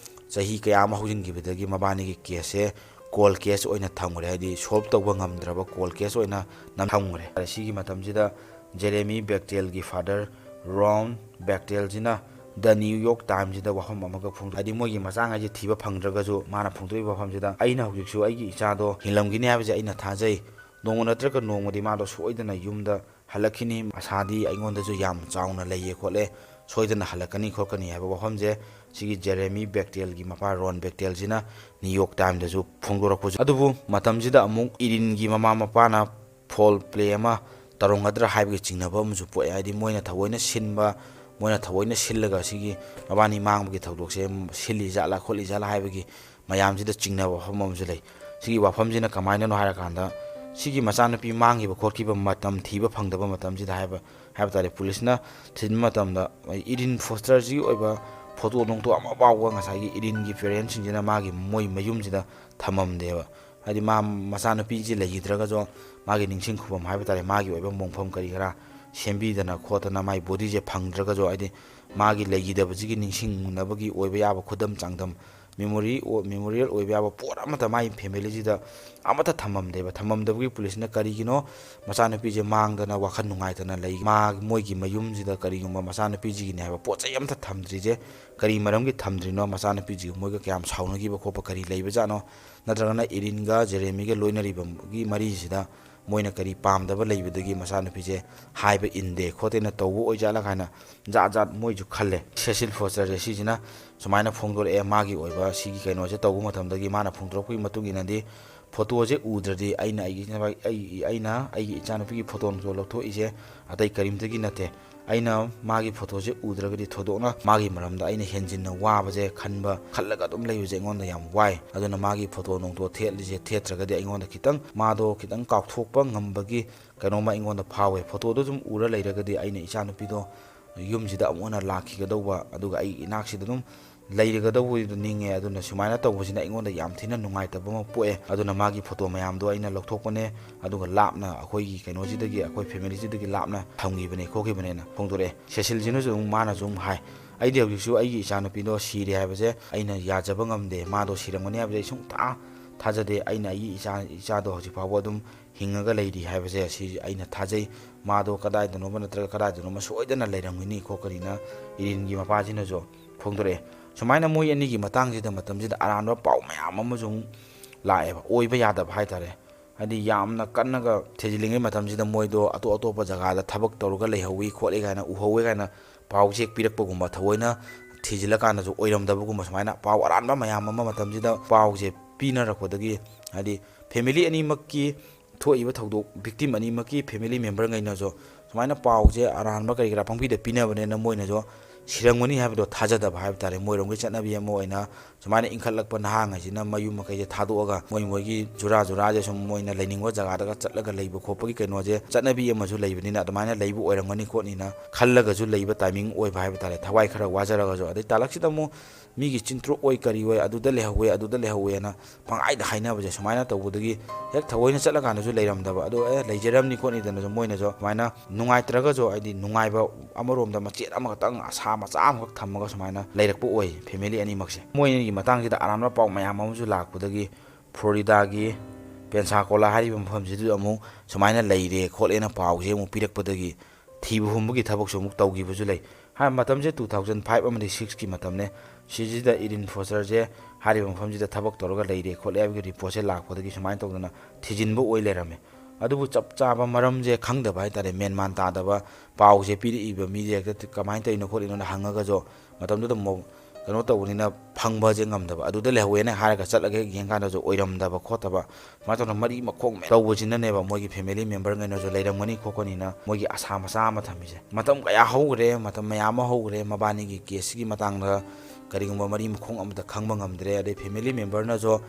ꯆꯍꯤ ꯀꯌꯥ ꯑꯃ ꯍꯧꯖꯤꯟꯈꯤꯕꯗꯒꯤ ꯃꯕꯥꯅꯤꯒꯤ ꯀꯦꯁꯁꯦ ꯀꯣꯜ ꯀꯦꯁ ꯑꯣꯏꯅ ꯊꯝꯈ꯭ꯔꯦ, ꯍꯥꯏꯗꯤ ꯁꯣꯜꯕ ꯇꯧꯕ ꯉꯝꯗ꯭ꯔꯕ ꯀꯣꯜ ꯀꯦꯁ ꯑꯣꯏꯅ ꯅꯝ-, ꯊꯝꯈ꯭ꯔꯦ꯫ ꯁꯤꯒꯤ ꯃꯇꯝꯁꯤꯗ ꯖꯦꯔꯦꯃꯤ ꯕꯦꯛꯇꯦꯜꯒꯤ ꯐꯥꯗꯔ ꯔꯣꯟ ꯕꯦꯛꯇꯦꯜꯁꯤꯅ ꯗ ꯅ꯭ꯌꯨ ꯌꯣꯔꯛ ꯇꯥꯏꯝꯁꯤꯗ ꯋꯥꯐꯝ ꯑꯃꯈꯛ ꯐꯣꯡꯗꯣꯛ-, ꯍꯥꯏꯗꯤ ꯃꯣꯏꯒꯤ ꯃꯆꯥꯉꯩꯁꯦ ꯊꯤꯕ ꯐꯪꯗ꯭ꯔꯒꯁꯨ ꯃꯥꯅ ꯐꯣꯡꯗꯣꯛꯏꯕ ꯋꯥꯐꯝꯁꯤꯗ, "ꯑꯩꯅ ꯍꯧꯖꯤꯛꯁꯨ ꯑꯩꯒꯤ ꯏꯆꯥꯗꯣ ꯍꯤꯡꯂꯝꯒꯅꯤ ꯍꯥꯏꯕꯁꯦ ꯑꯩꯅ ꯊꯥꯖꯩ꯫ ꯅꯣꯡꯃ ꯅꯠꯇ꯭ꯔꯒ ꯅꯣꯡꯃꯗꯤ ꯃꯥꯗꯣ ꯁꯣꯏꯗꯅ ꯌꯨꯝꯗ ꯍꯜꯂꯛꯈꯤꯅꯤ, ꯑꯁꯥꯗꯤ ꯑꯩꯉꯣꯟꯗꯁꯨ ꯌꯥꯝ ꯆꯥꯎꯅ ꯂꯩꯌꯦ ꯈꯣꯠꯂꯦ, ꯁꯣꯏꯗꯅ ꯍꯜꯂꯛꯀꯅꯤ ꯈꯣꯠꯀꯅꯤ" ꯍꯥꯏꯕ ꯋꯥꯐꯝꯁꯦ ꯁꯤꯒꯤ ꯖꯦꯔꯦꯃꯤ ꯕꯦꯛꯇꯦꯜꯒꯤ ꯃꯄꯥ ꯔꯣꯟ ꯕꯦꯛꯇꯦꯜꯁꯤꯅ ꯅ꯭ꯌꯨ ꯌꯣꯔꯛ ꯇꯥꯏꯝꯗꯁꯨ ꯐꯣꯡꯗꯣꯔꯛꯄꯁꯨ꯫ ꯑꯗꯨꯕꯨ ꯃꯇꯝꯁꯤꯗ ꯑꯃꯨꯛ ꯏꯔꯤꯟꯒꯤ ꯃꯃꯥ ꯃꯄꯥꯅ ꯐꯣꯜ ꯄ꯭ꯂꯦ ꯑꯃ ꯇꯧꯔꯝꯒꯗ꯭ꯔꯥ ꯍꯥꯏꯕꯒꯤ ꯆꯤꯡꯅꯕ ꯑꯃꯁꯨ ꯄꯣꯛꯑꯦ꯫ ꯍꯥꯏꯗꯤ ꯃꯣꯏꯅ ꯊꯑꯣꯏꯅ ꯁꯤꯟꯕ, ꯃꯣꯏꯅ ꯊꯑꯣꯏꯅ ꯁꯤꯜꯂꯒ ꯁꯤꯒꯤ ꯃꯕꯥꯅꯤ ꯃꯥꯡꯕꯒꯤ ꯊꯧꯗꯣꯛꯁꯦ ꯁꯤꯜꯂꯤ ꯖꯥꯠꯂꯥ ꯈꯣꯠꯂꯤ ꯖꯥꯠꯂꯥ ꯍꯥꯏꯕꯒꯤ ꯃꯌꯥꯝꯁꯤꯗ ꯆꯤꯡꯅꯕ ꯋꯥꯐꯝ ꯑꯃꯁꯨ ꯂꯩ꯫ ꯁꯤꯒꯤ ꯋꯥꯐꯝꯁꯤꯅ ꯀꯃꯥꯏꯅꯅꯣ ꯍꯥꯏꯔꯀꯥꯟꯗ, ꯁꯤꯒꯤ ꯃꯆꯥꯅꯨꯄꯤ ꯃꯥꯡꯈꯤꯕ ꯈꯣꯠꯈꯤꯕ ꯃꯇꯝ, ꯊꯤꯕ ꯐꯪꯗꯕ ꯃꯇꯝꯁꯤꯗ ꯍꯥꯏꯕ, ꯍꯥꯏꯕ ꯇꯥꯔꯦ, ꯄꯨꯂꯤꯁꯅ ꯊꯤꯖꯤꯟꯕ ꯃꯇꯝꯗ ꯏꯔꯤꯟ ꯐꯣꯁꯇꯔꯁꯤꯒꯤ ꯑꯣꯏꯕ ꯐꯣꯇꯣ ꯅꯨꯡꯇꯣ ꯑꯃ ꯐꯥꯎꯕ ꯉꯁꯥꯏꯒꯤ ꯏꯔꯤꯟꯒꯤ ꯄꯦꯔꯦꯟꯁꯁꯤꯡꯁꯤꯅ ꯃꯥꯒꯤ, ꯃꯣꯏ ꯃꯌꯨꯝꯁꯤꯗ ꯊꯝꯃꯝꯗꯦꯕ꯫ ꯍꯥꯏꯗꯤ ꯃꯥ ꯃꯆꯥꯅꯨꯄꯤꯁꯤ ꯂꯩꯈꯤꯗ꯭ꯔꯒꯁꯨ ꯃꯥꯒꯤ ꯅꯤꯡꯁꯤꯡ ꯈꯨꯕꯝ ꯍꯥꯏꯕ ꯇꯥꯔꯦ, ꯃꯥꯒꯤ ꯑꯣꯏꯕ ꯃꯣꯡꯐꯝ ꯀꯔꯤ ꯀꯔꯥ ꯁꯦꯝꯕꯤꯗꯅ ꯈꯣꯠꯇꯅ ꯃꯥꯒꯤ ꯕꯣꯗꯤꯁꯦ ꯐꯪꯗ꯭ꯔꯒꯁꯨ, ꯍꯥꯏꯗꯤ ꯃꯥꯒꯤ ꯂꯩꯈꯤꯗꯕꯁꯤꯒꯤ ꯅꯤꯡꯁꯤꯡꯅꯕꯒꯤ ꯑꯣꯏꯕ ꯌꯥꯕ ꯈꯨꯗꯝ ꯆꯥꯡꯗꯝ, ꯃꯦꯃꯣꯔꯤ, ꯃꯦꯃꯣꯔꯤꯌꯦꯜ ꯑꯣꯏꯕ ꯌꯥꯕ ꯄꯣꯠ ꯑꯃꯠꯇ ꯃꯥꯒꯤ ꯐꯦꯃꯤꯂꯤꯁꯤꯗ ꯑꯃꯠꯇ ꯊꯝꯃꯝꯗꯦꯕ꯫ ꯊꯝꯃꯝꯗꯕꯒꯤ ꯄꯨꯂꯤꯁꯅ ꯀꯔꯤꯒꯤꯅꯣ ꯃꯆꯥꯅꯨꯄꯤꯁꯦ ꯃꯥꯡꯗꯅ ꯋꯥꯈꯜ ꯅꯨꯡꯉꯥꯏꯇꯅ ꯂꯩ, ꯃꯥ, ꯃꯣꯏꯒꯤ ꯃꯌꯨꯝꯁꯤꯗ ꯀꯔꯤꯒꯨꯝꯕ ꯃꯆꯥꯅꯨꯄꯤꯁꯤꯒꯤꯅꯦ ꯍꯥꯏꯕ ꯄꯣꯠ ꯆꯩ ꯑꯃꯠꯇ ꯊꯝꯗ꯭ꯔꯤꯁꯦ ꯀꯔꯤ ꯃꯔꯝꯒꯤ ꯊꯝꯗ꯭ꯔꯤꯅꯣ? ꯃꯆꯥꯅꯨꯄꯤꯁꯤꯒ ꯃꯣꯏꯒ ꯀꯌꯥꯝ ꯁꯥꯎꯅꯈꯤꯕ ꯈꯣꯠꯄ ꯀꯔꯤ ꯂꯩꯕꯖꯥꯠꯅꯣ? ꯅꯠꯇ꯭ꯔꯒꯅ ꯏꯔꯤꯟꯒ ꯖꯦꯔꯦꯃꯤꯒ ꯂꯣꯏꯅꯔꯤꯕꯒꯤ ꯃꯔꯤꯁꯤꯗ ꯃꯣꯏꯅ ꯀꯔꯤ ꯄꯥꯝꯗꯕ ꯂꯩꯕꯗꯒꯤ ꯃꯆꯥꯅꯨꯄꯤꯁꯦ ꯍꯥꯏꯕ ꯏꯟꯗꯦ ꯈꯣꯠꯇꯦꯅ ꯇꯧꯕ ꯑꯣꯏꯖꯥꯠꯂ ꯀꯥꯏꯅ ꯖꯥꯠ ꯖꯥꯠ ꯃꯣꯏꯁꯨ ꯈꯜꯂꯦ꯫ ꯁꯦꯁꯤꯜ ꯐꯣꯁꯇꯔꯁꯦ ꯁꯤꯁꯤꯅ ꯁꯨꯃꯥꯏꯅ ꯐꯣꯡꯗꯣꯔꯛꯑꯦ꯫ ꯃꯥꯒꯤ ꯑꯣꯏꯕ ꯁꯤꯒꯤ ꯀꯩꯅꯣꯁꯦ ꯇꯧꯕ ꯃꯇꯝꯗꯒꯤ ꯃꯥꯅ ꯐꯣꯡꯗꯣꯔꯛꯄꯒꯤ ꯃꯇꯨꯡ ꯏꯟꯅꯗꯤ, ꯐꯣꯇꯣꯁꯦ ꯎꯗ꯭ꯔꯗꯤ ꯑꯩꯅ ꯑꯩꯒꯤ, ꯑꯩ, ꯑꯩꯅ ꯑꯩꯒꯤ ꯏꯆꯥꯅꯨꯄꯤꯒꯤ ꯐꯣꯇꯣ ꯅꯨꯡꯇꯣ ꯂꯧꯊꯣꯛꯏꯁꯦ ꯑꯇꯩ ꯀꯔꯤꯝꯇꯒꯤ ꯅꯠꯇꯦ꯫ ꯑꯩꯅ ꯃꯥꯒꯤ ꯐꯣꯇꯣꯁꯦ ꯎꯗ꯭ꯔꯒꯗꯤ ꯊꯣꯏꯗꯣꯛꯅ ꯃꯥꯒꯤ ꯃꯔꯝꯗ ꯑꯩꯅ ꯍꯦꯟꯖꯤꯟꯅ ꯋꯥꯕꯁꯦ ꯈꯟꯕ, ꯈꯜꯂꯒ ꯑꯗꯨꯝ ꯂꯩꯕꯁꯦ ꯑꯩꯉꯣꯟꯗ ꯌꯥꯝ ꯋꯥꯏ꯫ ꯑꯗꯨꯅ ꯃꯥꯒꯤ ꯐꯣꯇꯣ ꯅꯨꯡꯇꯣ ꯊꯦꯠꯂꯤꯁꯦ, ꯊꯦꯠꯇ꯭ꯔꯒꯗꯤ ꯑꯩꯉꯣꯟꯗ ꯈꯤꯇꯪ, ꯃꯥꯗꯣ ꯈꯤꯇꯪ ꯀꯥꯎꯊꯣꯛꯄ ꯉꯝꯕꯒꯤ ꯀꯩꯅꯣꯝꯃ ꯑꯩꯉꯣꯟꯗ ꯐꯥꯎꯋꯦ꯫ ꯐꯣꯇꯣꯗꯣ ꯁꯨꯝ ꯎꯔ ꯂꯩꯔꯒꯗꯤ ꯑꯩꯅ ꯏꯆꯥꯅꯨꯄꯤꯗꯣ ꯌꯨꯝꯁꯤꯗ ꯑꯃꯨꯛ ꯍꯟꯅ ꯂꯥꯛꯈꯤꯒꯗꯧꯕ, ꯑꯗꯨꯒ ꯑꯩꯒꯤ ꯏꯅꯥꯛꯁꯤꯗ ꯑꯗꯨꯝ ꯂꯩꯔꯒꯗꯧꯕꯗꯣ ꯅꯤꯡꯉꯦ꯫ ꯑꯗꯨꯅ ꯁꯨꯃꯥꯏꯅ ꯇꯧꯕꯁꯤꯅ ꯑꯩꯉꯣꯟꯗ ꯌꯥꯝ ꯊꯤꯅ ꯅꯨꯡꯉꯥꯏꯇꯕ ꯑꯃ ꯄꯣꯛꯑꯦ꯫ ꯑꯗꯨꯅ ꯃꯥꯒꯤ ꯐꯣꯇꯣ ꯃꯌꯥꯝꯗꯣ ꯑꯩꯅ ꯂꯧꯊꯣꯛꯄꯅꯦ, ꯑꯗꯨꯒ ꯂꯥꯞꯅ ꯑꯩꯈꯣꯏꯒꯤ ꯀꯩꯅꯣꯁꯤꯗꯒꯤ, ꯑꯩꯈꯣꯏ ꯐꯦꯃꯤꯂꯤꯁꯤꯗꯒꯤ ꯂꯥꯞꯅ ꯊꯝꯈꯤꯕꯅꯦ ꯈꯣꯠꯈꯤꯕꯅꯦꯅ ꯐꯣꯡꯗꯣꯔꯛꯑꯦ꯫ ꯁꯦꯁꯤꯜꯁꯤꯅꯁꯨ ꯑꯗꯨꯝ, ꯃꯥꯅꯁꯨ ꯑꯗꯨꯝ ꯍꯥꯏ, "ꯑꯩꯗꯤ ꯍꯧꯖꯤꯛꯁꯨ ꯑꯩꯒꯤ ꯏꯆꯥꯅꯨꯄꯤꯗꯣ ꯁꯤꯔꯦ ꯍꯥꯏꯕꯁꯦ ꯑꯩꯅ ꯌꯥꯖꯕ ꯉꯝꯗꯦ, ꯃꯥꯗꯣ ꯁꯤꯔꯝꯒꯅꯤ ꯍꯥꯏꯕꯁꯦ ꯑꯩ ꯁꯨꯡꯊꯥ ꯊꯥꯖꯗꯦ꯫ ꯑꯩꯅ ꯑꯩꯒꯤ ꯏꯆꯥ, ꯏꯆꯥꯗꯣ ꯍꯧꯖꯤꯛ ꯐꯥꯎꯕ ꯑꯗꯨꯝ ꯍꯤꯡꯉꯒ ꯂꯩꯔꯤ ꯍꯥꯏꯕꯁꯦ ꯁꯤ ꯑꯩꯅ ꯊꯥꯖꯩ꯫ ꯃꯥꯗꯣ ꯀꯗꯥꯏꯗꯅꯣꯃ ꯅꯠꯇ꯭ꯔꯒ ꯀꯗꯥꯏꯗꯅꯣꯃ ꯁꯣꯏꯗꯅ ꯂꯩꯔꯝꯒꯅꯤ ꯈꯣꯠꯀꯅꯤꯅ" ꯏꯔꯤꯟꯒꯤ ꯃꯄꯥꯁꯤꯅꯁꯨ ꯐꯣꯡꯗꯣꯔꯛꯑꯦ꯫ ꯁꯨꯃꯥꯏꯅ ꯃꯣꯏ ꯑꯅꯤꯒꯤ ꯃꯇꯥꯡꯁꯤꯗ ꯃꯇꯝꯁꯤꯗ ꯑꯔꯥꯟꯕ ꯄꯥꯎ ꯃꯌꯥꯝ ꯑꯃꯁꯨ ꯑꯃꯨꯛ ꯂꯥꯛꯑꯦꯕ, ꯑꯣꯏꯕ ꯌꯥꯗꯕ ꯍꯥꯏꯇꯥꯔꯦ꯫ ꯍꯥꯏꯗꯤ ꯌꯥꯝꯅ ꯀꯟꯅꯒ ꯊꯤꯖꯤꯜꯂꯤꯉꯩ ꯃꯇꯝꯁꯤꯗ ꯃꯣꯏꯗꯣ ꯑꯇꯣꯞ ꯑꯇꯣꯞꯄ ꯖꯒꯥꯗ ꯊꯕꯛ ꯇꯧꯔꯒ ꯂꯩꯍꯧꯋꯤ ꯈꯣꯠꯂꯤ ꯀꯥꯏꯅ, ꯎꯍꯧꯋꯦ ꯀꯥꯏꯅ ꯄꯥꯎ ꯆꯦꯛ ꯄꯤꯔꯛꯄꯒꯨꯝꯕ, ꯊꯑꯣꯏꯅ ꯊꯤꯖꯤꯜꯂꯀꯥꯟꯗꯁꯨ ꯑꯣꯏꯔꯝꯗꯕꯒꯨꯝꯕ, ꯁꯨꯃꯥꯏꯅ ꯄꯥꯎ ꯑꯔꯥꯟꯕ ꯃꯌꯥꯝ ꯑꯃ ꯃꯇꯝꯁꯤꯗ ꯄꯥꯎꯁꯦ ꯄꯤꯅꯔꯛꯄꯗꯒꯤ, ꯍꯥꯏꯗꯤ ꯐꯦꯃꯤꯂꯤ ꯑꯅꯤꯃꯛꯀꯤ ꯊꯣꯛꯏꯕ ꯊꯧꯗꯣꯛ, ꯚꯤꯛꯇꯤꯝ ꯑꯅꯤꯃꯛꯀꯤ ꯐꯦꯃꯤꯂꯤ ꯃꯦꯝꯕꯔꯉꯩꯅꯁꯨ ꯁꯨꯃꯥꯏꯅ ꯄꯥꯎꯁꯦ ꯑꯔꯥꯟꯕ ꯀꯔꯤ ꯀꯔꯥ ꯄꯪꯄꯤꯗ ꯄꯤꯅꯕꯅꯤꯅ ꯃꯣꯏꯅꯁꯨ ꯁꯤꯔꯝꯒꯅꯤ ꯍꯥꯏꯕꯗꯣ ꯊꯥꯖꯗꯕ ꯍꯥꯏꯕ ꯇꯥꯔꯦ꯫ ꯃꯣꯏꯔꯣꯝꯒꯤ ꯆꯠꯅꯕꯤ ꯑꯃ ꯑꯣꯏꯅ ꯁꯨꯃꯥꯏꯅ ꯏꯟꯈꯠꯂꯛꯄ ꯅꯍꯥꯉꯩꯁꯤꯅ ꯃꯌꯨꯝ ꯃꯀꯩꯁꯦ ꯊꯥꯗꯣꯛꯑꯒ ꯃꯣꯏ ꯃꯣꯏꯒꯤ ꯖꯨꯔꯥ ꯖꯨꯔꯥꯁꯦ ꯁꯨꯝ ꯃꯣꯏꯅ ꯂꯩꯅꯤꯡꯕ ꯖꯒꯥꯗꯒ ꯆꯠꯂꯒ ꯂꯩꯕ ꯈꯣꯠꯄꯒꯤ ꯀꯩꯅꯣꯁꯦ ꯆꯠꯅꯕꯤ ꯑꯃꯁꯨ ꯂꯩꯕꯅꯤꯅ ꯑꯗꯨꯃꯥꯏꯅ ꯂꯩꯕ ꯑꯣꯏꯔꯝꯒꯅꯤ ꯈꯣꯠꯅꯤꯅ ꯈꯜꯂꯒꯁꯨ ꯂꯩꯕ ꯇꯥꯏꯃꯤꯡ ꯑꯣꯏꯕ ꯍꯥꯏꯕ ꯇꯥꯔꯦ꯫ ꯊꯋꯥꯏ ꯈꯔ ꯋꯥꯖꯔꯒꯁꯨ꯫ ꯑꯗꯩ ꯇꯥꯂꯛꯁꯤꯗ ꯑꯃꯨꯛ ꯃꯤꯒꯤ ꯆꯤꯟꯊ꯭ꯔꯣꯛ ꯑꯣꯏ ꯀꯔꯤ ꯑꯣꯏ ꯑꯗꯨꯗ ꯂꯩꯍꯧꯋꯦ ꯑꯗꯨꯗ ꯂꯩꯍꯧꯋꯦꯅ ꯄꯪꯍꯥꯏꯗ ꯍꯥꯏꯅꯕꯁꯦ ꯁꯨꯃꯥꯏꯅ ꯇꯧꯕꯗꯒꯤ ꯍꯦꯛ ꯊꯑꯣꯏꯅ ꯆꯠꯂꯀꯥꯟꯗꯁꯨ ꯂꯩꯔꯝꯗꯕ꯫ ꯑꯗꯣ ꯑꯦ ꯂꯩꯖꯔꯝꯅꯤ ꯈꯣꯠꯅꯤꯗꯅꯁꯨ ꯃꯣꯏꯅꯁꯨ ꯁꯨꯃꯥꯏꯅ ꯅꯨꯡꯉꯥꯏꯇ꯭ꯔꯒꯁꯨ ꯍꯥꯏꯗꯤ ꯅꯨꯡꯉꯥꯏꯕ ꯑꯃꯔꯣꯝꯗ ꯃꯆꯦꯠ ꯑꯃꯈꯛꯇꯪ ꯑꯁꯥ ꯃꯆꯥ ꯑꯃꯈꯛ ꯊꯝꯃꯒ ꯁꯨꯃꯥꯏꯅ ꯂꯩꯔꯛꯄ ꯑꯣꯏ ꯐꯦꯃꯤꯂꯤ ꯑꯅꯤꯃꯛꯁꯦ꯫ ꯃꯣꯏ ꯑꯅꯤꯒꯤ ꯃꯇꯥꯡꯁꯤꯗ ꯑꯔꯥꯟꯕ ꯄꯥꯎ ꯃꯌꯥꯝ ꯑꯃꯁꯨ ꯂꯥꯛꯄꯗꯒꯤ ꯐ꯭ꯂꯣꯔꯤꯗꯥꯒꯤ ꯄꯦꯟꯁꯥꯀꯣꯂꯥ ꯍꯥꯏꯔꯤꯕ ꯃꯐꯝꯁꯤꯗ ꯑꯃꯨꯛ ꯁꯨꯃꯥꯏꯅ ꯂꯩꯔꯦ ꯈꯣꯠꯂꯦꯅ ꯄꯥꯎꯁꯦ ꯑꯃꯨꯛ ꯄꯤꯔꯛꯄꯗꯒꯤ ꯊꯤꯕ ꯍꯨꯝꯕꯒꯤ ꯊꯕꯛꯁꯨ ꯑꯃꯨꯛ ꯇꯧꯈꯤꯕꯁꯨ ꯂꯩ꯫ ꯍꯥꯏ ꯃꯇꯝꯁꯦ two thousand five ꯑꯃꯗꯤ sixꯀꯤ ꯃꯇꯝꯅꯦ꯫ ꯁꯤꯁꯤꯗ ꯏꯔꯤꯟ ꯐꯣꯁꯇꯔꯁꯦ ꯍꯥꯏꯔꯤꯕ ꯃꯐꯝꯁꯤꯗ ꯊꯕꯛ ꯇꯧꯔꯒ ꯂꯩꯔꯦ ꯈꯣꯠꯂꯦ ꯍꯥꯏꯕꯒꯤ ꯔꯤꯄꯣꯔꯠꯁꯦ ꯂꯥꯛꯄꯗꯒꯤ ꯁꯨꯃꯥꯏꯅ ꯇꯧꯗꯅ ꯊꯤꯖꯤꯟꯕ ꯑꯣꯏ ꯂꯩꯔꯝꯃꯦ꯫ ꯑꯗꯨꯕꯨ ꯆꯞ ꯆꯥꯕ ꯃꯔꯝꯁꯦ ꯈꯪꯗꯕ ꯍꯥꯏ ꯇꯥꯔꯦ, ꯃꯦꯟ ꯃꯥꯟ ꯇꯥꯗꯕ ꯄꯥꯎꯁꯦ ꯄꯤꯔꯛꯏꯕ ꯃꯤꯁꯦ ꯍꯦꯛꯇ ꯀꯃꯥꯏꯅ ꯇꯧꯔꯤꯅꯣ ꯈꯣꯠꯂꯤꯅꯣꯅ ꯍꯪꯉꯒꯁꯨ ꯃꯇꯝꯗꯨꯗ ꯃꯣ-, ꯀꯩꯅꯣ ꯇꯧꯕꯅꯤꯅ ꯐꯪꯕꯁꯦ ꯉꯝꯗꯕ꯫ ꯑꯗꯨꯗ ꯂꯩꯍꯧꯋꯦꯅ ꯍꯥꯏꯔꯒ ꯆꯠꯂꯒ ꯍꯦꯛ ꯌꯦꯡꯀꯥꯟꯗꯁꯨ ꯑꯣꯏꯔꯝꯗꯕ ꯈꯣꯠꯇꯕ ꯁꯨꯃꯥꯏꯅ ꯇꯧꯗꯅ ꯃꯔꯤ ꯃꯈꯣꯡ ꯇꯧꯕꯁꯤꯅꯅꯦꯕ ꯃꯣꯏꯒꯤ ꯐꯦꯃꯤꯂꯤ ꯃꯦꯝꯕꯔꯉꯩꯅꯁꯨ ꯂꯩꯔꯝꯒꯅꯤ ꯈꯣꯠꯀꯅꯤꯅ ꯃꯣꯏꯒꯤ ꯑꯁꯥ ꯃꯆꯥ ꯑꯃ ꯊꯝꯃꯤꯁꯦ꯫ ꯃꯇꯝ ꯀꯌꯥ ꯍꯧꯈ꯭ꯔꯦ, ꯃꯇꯝ ꯃꯌꯥꯝ ꯑꯃ ꯍꯧꯈ꯭ꯔꯦ, ꯃꯕꯥꯅꯤꯒꯤ ꯀꯦꯁꯁꯤꯒꯤ ꯃꯇꯥꯡꯗ ꯀꯔꯤꯒꯨꯝꯕ ꯃꯔꯤ ꯃꯈꯣꯡ ꯑꯃꯇ ꯈꯪꯕ ꯉꯝꯗ꯭ꯔꯦ꯫ ꯑꯗꯩ ꯐꯦꯃꯤꯂꯤ ꯃꯦꯝꯕꯔꯅꯁꯨ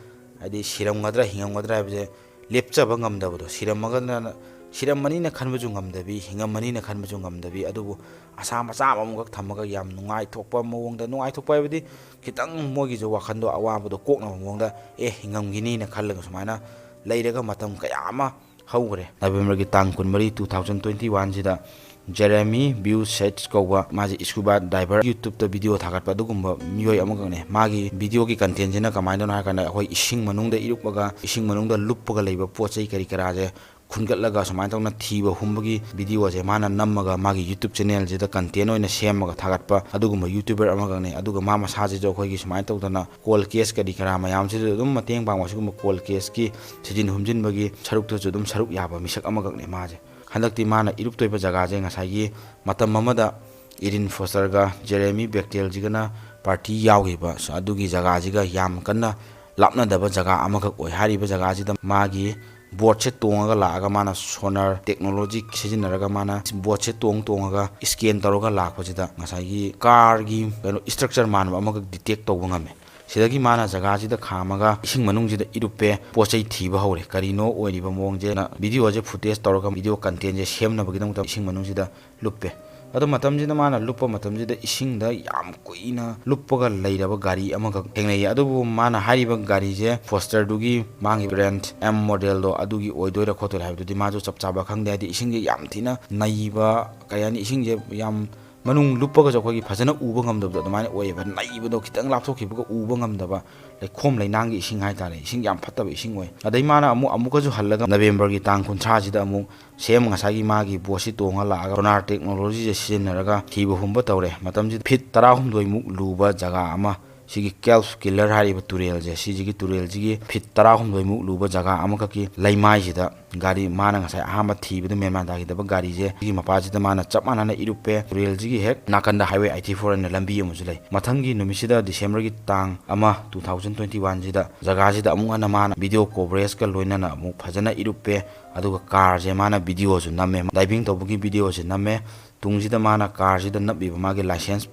ꯍꯥꯏꯗꯤ ꯁꯤꯔꯝꯒꯗ꯭ꯔꯥ ꯍꯤꯡꯉꯝꯒꯗ꯭ꯔꯥ ꯍꯥꯏꯕꯁꯦ ꯂꯦꯞꯆꯕ ꯉꯝꯗꯕꯗꯣ, ꯁꯤꯔꯝꯃꯒꯅ, ꯁꯤꯔꯝꯃꯅꯤꯅ ꯈꯟꯕꯁꯨ ꯉꯝꯗꯕꯤ, ꯍꯤꯡꯉꯝꯃꯅꯤꯅ ꯈꯟꯕꯁꯨ ꯉꯝꯗꯕꯤ, ꯑꯗꯨꯕꯨ ꯑꯁꯥ ꯃꯆꯥ ꯑꯃꯃꯝꯈꯛ ꯊꯝꯃꯒ ꯌꯥꯝ ꯅꯨꯡꯉꯥꯏꯊꯣꯛꯄ ꯃꯑꯣꯡꯗ, ꯅꯨꯡꯉꯥꯏꯊꯣꯛꯄ ꯍꯥꯏꯕꯗꯤ ꯈꯤꯇꯪ ꯃꯣꯏꯒꯤꯁꯨ ꯋꯥꯈꯟꯗꯣ ꯑꯋꯥꯕꯗꯣ ꯀꯣꯛꯅꯕ ꯃꯑꯣꯡꯗ ꯑꯦ ꯍꯤꯡꯉꯝꯈꯤꯅꯤꯅ ꯈꯜꯂꯒ ꯁꯨꯃꯥꯏꯅ ꯂꯩꯔꯒ ꯃꯇꯝ ꯀꯌꯥ ꯑꯃ ꯍꯧꯈ꯭ꯔꯦ꯫ ꯅꯕꯦꯝꯕꯔꯒꯤ ꯇꯥꯡ ꯀꯨꯟꯃꯔꯤ, two thousand twenty oneꯁꯤꯗ ꯖꯦꯔꯦꯃꯤ ꯕ꯭ꯌꯨ ꯁꯦꯠꯁ ꯀꯧꯕ ꯃꯥꯁꯦ scuba diver YouTubeꯇ video ꯊꯥꯒꯠꯄ ꯑꯗꯨꯒꯨꯝꯕ ꯃꯤꯑꯣꯏ ꯑꯃꯈꯛꯅꯦ꯫ ꯃꯥꯒꯤ videoꯒꯤ contentꯁꯤꯅ ꯀꯃꯥꯏꯅꯅꯣ ꯍꯥꯏꯔꯀꯥꯟꯗ ꯑꯩꯈꯣꯏ ꯏꯁꯤꯡ ꯃꯅꯨꯡꯗ ꯏꯔꯨꯞꯄꯒ ꯏꯁꯤꯡ ꯃꯅꯨꯡꯗ ꯂꯨꯞꯄꯒ ꯂꯩꯕ ꯄꯣꯠ ꯆꯩ ꯀꯔꯤ ꯀꯔꯥꯁꯦ ꯈꯨꯟꯒꯠꯂꯒ ꯁꯨꯃꯥꯏꯅ ꯇꯧꯅ ꯊꯤꯕ ꯍꯨꯝꯕꯒꯤ videoꯁꯦ ꯃꯥꯅ ꯅꯝꯃꯒ ꯃꯥꯒꯤ YouTube channelꯁꯤꯗ content ꯑꯣꯏꯅ ꯁꯦꯝꯃꯒ ꯊꯥꯒꯠꯄ ꯑꯗꯨꯒꯨꯝꯕ YouTuber ꯑꯃꯈꯛꯅꯦ꯫ ꯑꯗꯨꯒ ꯃꯥ ꯃꯁꯥꯁꯤꯁꯨ ꯑꯩꯈꯣꯏꯒꯤ ꯁꯨꯃꯥꯏꯅ ꯇꯧꯗꯅ cold case ꯀꯔꯤ ꯀꯔꯥ ꯃꯌꯥꯝꯁꯤꯗ ꯑꯗꯨꯝ ꯃꯇꯦꯡ ꯄꯥꯡꯕ, ꯁꯤꯒꯨꯝꯕ cold caseꯀꯤ ꯊꯤꯖꯤꯟ ꯍꯨꯝꯖꯤꯟꯕꯒꯤ ꯁꯔꯨꯛꯇꯁꯨ ꯑꯗꯨꯝ ꯁꯔꯨꯛ ꯌꯥꯕ ꯃꯤꯁꯛ ꯑꯃꯈꯛꯅꯦ ꯃꯥꯁꯦ꯫ ꯍꯟꯗꯛꯇꯤ ꯃꯥꯅ ꯏꯔꯨꯞꯇꯣꯏꯕ ꯖꯒꯥꯁꯦ ꯉꯁꯥꯏꯒꯤ ꯃꯇꯝ ꯑꯃꯗ ꯏꯔꯤꯟ ꯐꯣꯁꯇꯔꯒ ꯖꯦꯔꯦꯃꯤ ꯕꯦꯛꯇꯦꯜꯁꯤꯒꯅ party ꯌꯥꯎꯈꯤꯕ ꯑꯗꯨꯒꯤ ꯖꯒꯥꯁꯤꯒ ꯌꯥꯝ ꯀꯟꯅ ꯂꯥꯞꯅꯗꯕ ꯖꯒꯥ ꯑꯃꯈꯛ ꯑꯣꯏ꯫ ꯍꯥꯏꯔꯤꯕ ꯖꯒꯥꯁꯤꯗ ꯃꯥꯒꯤ ꯕꯣꯠꯁꯦ ꯇꯣꯡꯉꯒ ꯂꯥꯛꯑꯒ ꯃꯥꯅ ꯁꯣꯅꯥꯔ ꯇꯦꯛꯅꯣꯂꯣꯖꯤ ꯁꯤꯖꯤꯟꯅꯔꯒ ꯃꯥꯅ ꯕꯣꯠꯁꯦ ꯇꯣꯡ ꯇꯣꯡꯉꯒ ꯁ꯭ꯀꯦꯟ ꯇꯧꯔꯒ ꯂꯥꯛꯄꯁꯤꯗ ꯉꯁꯥꯏꯒꯤ ꯀꯥꯔꯒꯤ ꯀꯩꯅꯣ ꯏꯁꯇ꯭ꯔꯛꯆꯔ ꯃꯥꯟꯕ ꯑꯃꯈꯛ ꯗꯤꯇꯦꯛ ꯇꯧꯕ ꯉꯝꯃꯦ꯫ ꯁꯤꯗꯒꯤ ꯃꯥꯅ ꯖꯒꯥꯁꯤꯗ ꯈꯥꯝꯃꯒ ꯏꯁꯤꯡ ꯃꯅꯨꯡꯁꯤꯗ ꯏꯔꯨꯞꯄꯦ, ꯄꯣꯠ ꯆꯩ ꯊꯤꯕ ꯍꯧꯔꯦ꯫ ꯀꯔꯤꯅꯣ ꯑꯣꯏꯔꯤꯕ ꯃꯑꯣꯡꯁꯦꯅ ꯚꯤꯗꯤꯑꯣꯁꯦ ꯐꯨꯇꯦꯖ ꯇꯧꯔꯒ ꯚꯤꯗꯤꯑꯣ ꯀꯟꯇꯦꯟꯁꯦ ꯁꯦꯝꯅꯕꯒꯤꯗꯃꯛꯇ ꯏꯁꯤꯡ ꯃꯅꯨꯡꯁꯤꯗ ꯂꯨꯞꯄꯦ꯫ ꯑꯗꯨ ꯃꯇꯝꯁꯤꯗ ꯃꯥꯅ ꯂꯨꯞꯄ ꯃꯇꯝꯁꯤꯗ ꯏꯁꯤꯡꯗ ꯌꯥꯝ ꯀꯨꯏꯅ ꯂꯨꯞꯄꯒ ꯂꯩꯔꯕ ꯒꯥꯔꯤ ꯑꯃꯈꯛ ꯊꯦꯡꯅꯩꯌꯦ꯫ ꯑꯗꯨꯕꯨ ꯃꯥꯅ ꯍꯥꯏꯔꯤꯕ ꯒꯥꯔꯤꯁꯦ ꯐꯣꯁꯇꯔꯗꯨꯒꯤ ꯃꯥꯒꯤ ꯕ꯭ꯔꯦꯟ ꯑꯦꯝ ꯃꯣꯗꯦꯜꯗꯣ ꯑꯗꯨꯒꯤ ꯑꯣꯏꯗꯣꯏꯔꯥ ꯈꯣꯠꯇꯣꯏꯔꯥ ꯍꯥꯏꯕꯗꯨꯗꯤ ꯃꯥꯁꯨ ꯆꯞ ꯆꯥꯕ ꯈꯪꯗꯦ꯫ ꯍꯥꯏꯗꯤ ꯏꯁꯤꯡꯁꯦ ꯌꯥꯝ ꯊꯤꯅ ꯅꯩꯕ, ꯀꯩ ꯍꯥꯏꯅꯤ, ꯏꯁꯤꯡꯁꯦ ꯌꯥꯝ ꯃꯅꯨꯡ ꯂꯨꯞꯄꯒꯁꯨ ꯑꯩꯈꯣꯏꯒꯤ ꯐꯖꯅ ꯎꯕ ꯉꯝꯗꯕꯗꯣ ꯑꯗꯨꯃꯥꯏꯅ ꯑꯣꯏꯌꯦꯕ꯫ ꯅꯩꯕꯗꯣ ꯈꯤꯇꯪ ꯂꯥꯞꯊꯣꯛꯈꯤꯕꯒ ꯎꯕ ꯉꯝꯗꯕ ꯂꯩꯈꯣꯝ ꯂꯩꯅꯥꯡꯒꯤ ꯏꯁꯤꯡ ꯍꯥꯏꯇꯥꯔꯦ, ꯏꯁꯤꯡ ꯌꯥꯝ ꯐꯠꯇꯕ ꯏꯁꯤꯡ ꯑꯣꯏ꯫ ꯑꯗꯩ ꯃꯥꯅ ꯑꯃꯨꯛ ꯑꯃꯨꯛꯀꯁꯨ ꯍꯜꯂꯒ ꯅꯕꯦꯝꯕꯔꯒꯤ ꯇꯥꯡ ꯀꯨꯟꯊ꯭ꯔꯥꯁꯤꯗ ꯑꯃꯨꯛ ꯁꯦꯝ ꯉꯁꯥꯏꯒꯤ ꯃꯥꯒꯤ ꯕꯣꯠꯁꯤ ꯇꯣꯡꯉ ꯂꯥꯛꯑꯒ ꯁꯣꯅꯥꯔ ꯇꯦꯛꯅꯣꯂꯣꯖꯤꯁꯦ ꯁꯤꯖꯤꯟꯅꯔꯒ ꯊꯤꯕ ꯍꯨꯝꯕ ꯇꯧꯔꯦ꯫ ꯃꯇꯝꯁꯤꯗ ꯐꯤꯠ ꯇꯔꯥꯍꯨꯝꯗꯣꯏꯃꯨꯛ ꯂꯨꯕ ꯖꯒꯥ ꯑꯃ, ꯁꯤꯒꯤ ꯀꯦꯜꯐ ꯀꯤꯂꯔ ꯍꯥꯏꯔꯤꯕ ꯇꯨꯔꯦꯜꯁꯦ, ꯁꯤꯁꯤꯒꯤ ꯇꯨꯔꯦꯜꯁꯤꯒꯤ ꯐꯤꯠ ꯇꯔꯥꯍꯨꯝꯗꯣꯏꯃꯨꯛ ꯂꯨꯕ ꯖꯒꯥ ꯑꯃꯈꯛꯀꯤ ꯂꯩꯃꯥꯏꯁꯤꯗ ꯒꯥꯔꯤ, ꯃꯥꯅ ꯉꯁꯥꯏ ꯑꯍꯥꯟꯕ ꯊꯤꯕꯗ ꯃꯦꯟꯃꯥꯟ ꯇꯥꯈꯤꯗꯕ ꯒꯥꯔꯤꯁꯦ ꯁꯤꯒꯤ ꯃꯄꯥꯁꯤꯗ ꯃꯥꯅ ꯆꯞ ꯃꯥꯟꯅꯅ ꯏꯔꯨꯞꯄꯦ꯫ ꯇꯨꯔꯦꯜꯁꯤꯒꯤ ꯍꯦꯛ ꯅꯥꯀꯟꯗ ꯍꯥꯏꯋꯦ ꯑꯥꯏꯠꯇꯤ ꯐꯣꯔ ꯑꯅ ꯂꯝꯕꯤ ꯑꯃꯁꯨ ꯂꯩ꯫ ꯃꯊꯪꯒꯤ ꯅꯨꯃꯤꯠꯁꯤꯗ ꯗꯤꯁꯦꯝꯕꯔꯒꯤ ꯇꯥꯡ ꯑꯃ, ꯇꯨ ꯊꯥꯎꯖꯟ ꯇ꯭ꯋꯦꯟꯇꯤ ꯋꯥꯟꯁꯤꯗ ꯖꯒꯥꯁꯤꯗ ꯑꯃꯨꯛ ꯍꯟꯅ ꯃꯥꯅ ꯚꯤꯗꯤꯑꯣ ꯀꯣꯚꯔꯦꯖꯀ ꯂꯣꯏꯅꯅ ꯑꯃꯨꯛ ꯐꯖꯅ ꯏꯔꯨꯞꯄꯦ꯫ ꯑꯗꯨꯒ ꯀꯥꯔꯁꯦ ꯃꯥꯅ ꯚꯤꯗꯤꯑꯣꯁꯨ ꯅꯝꯃꯦ, ꯗꯥꯏꯚꯤꯡ ꯇꯧꯕꯒꯤ ꯚꯤꯗꯤꯑꯣꯁꯦ ꯅꯝꯃꯦ꯫ ꯇꯨꯡꯁꯤꯗ ꯃꯥꯅ ꯀꯥꯔꯁꯤꯗ ꯅꯞꯄꯤꯕ ꯃꯥꯒꯤ ꯂꯥꯏꯁꯦꯟꯁ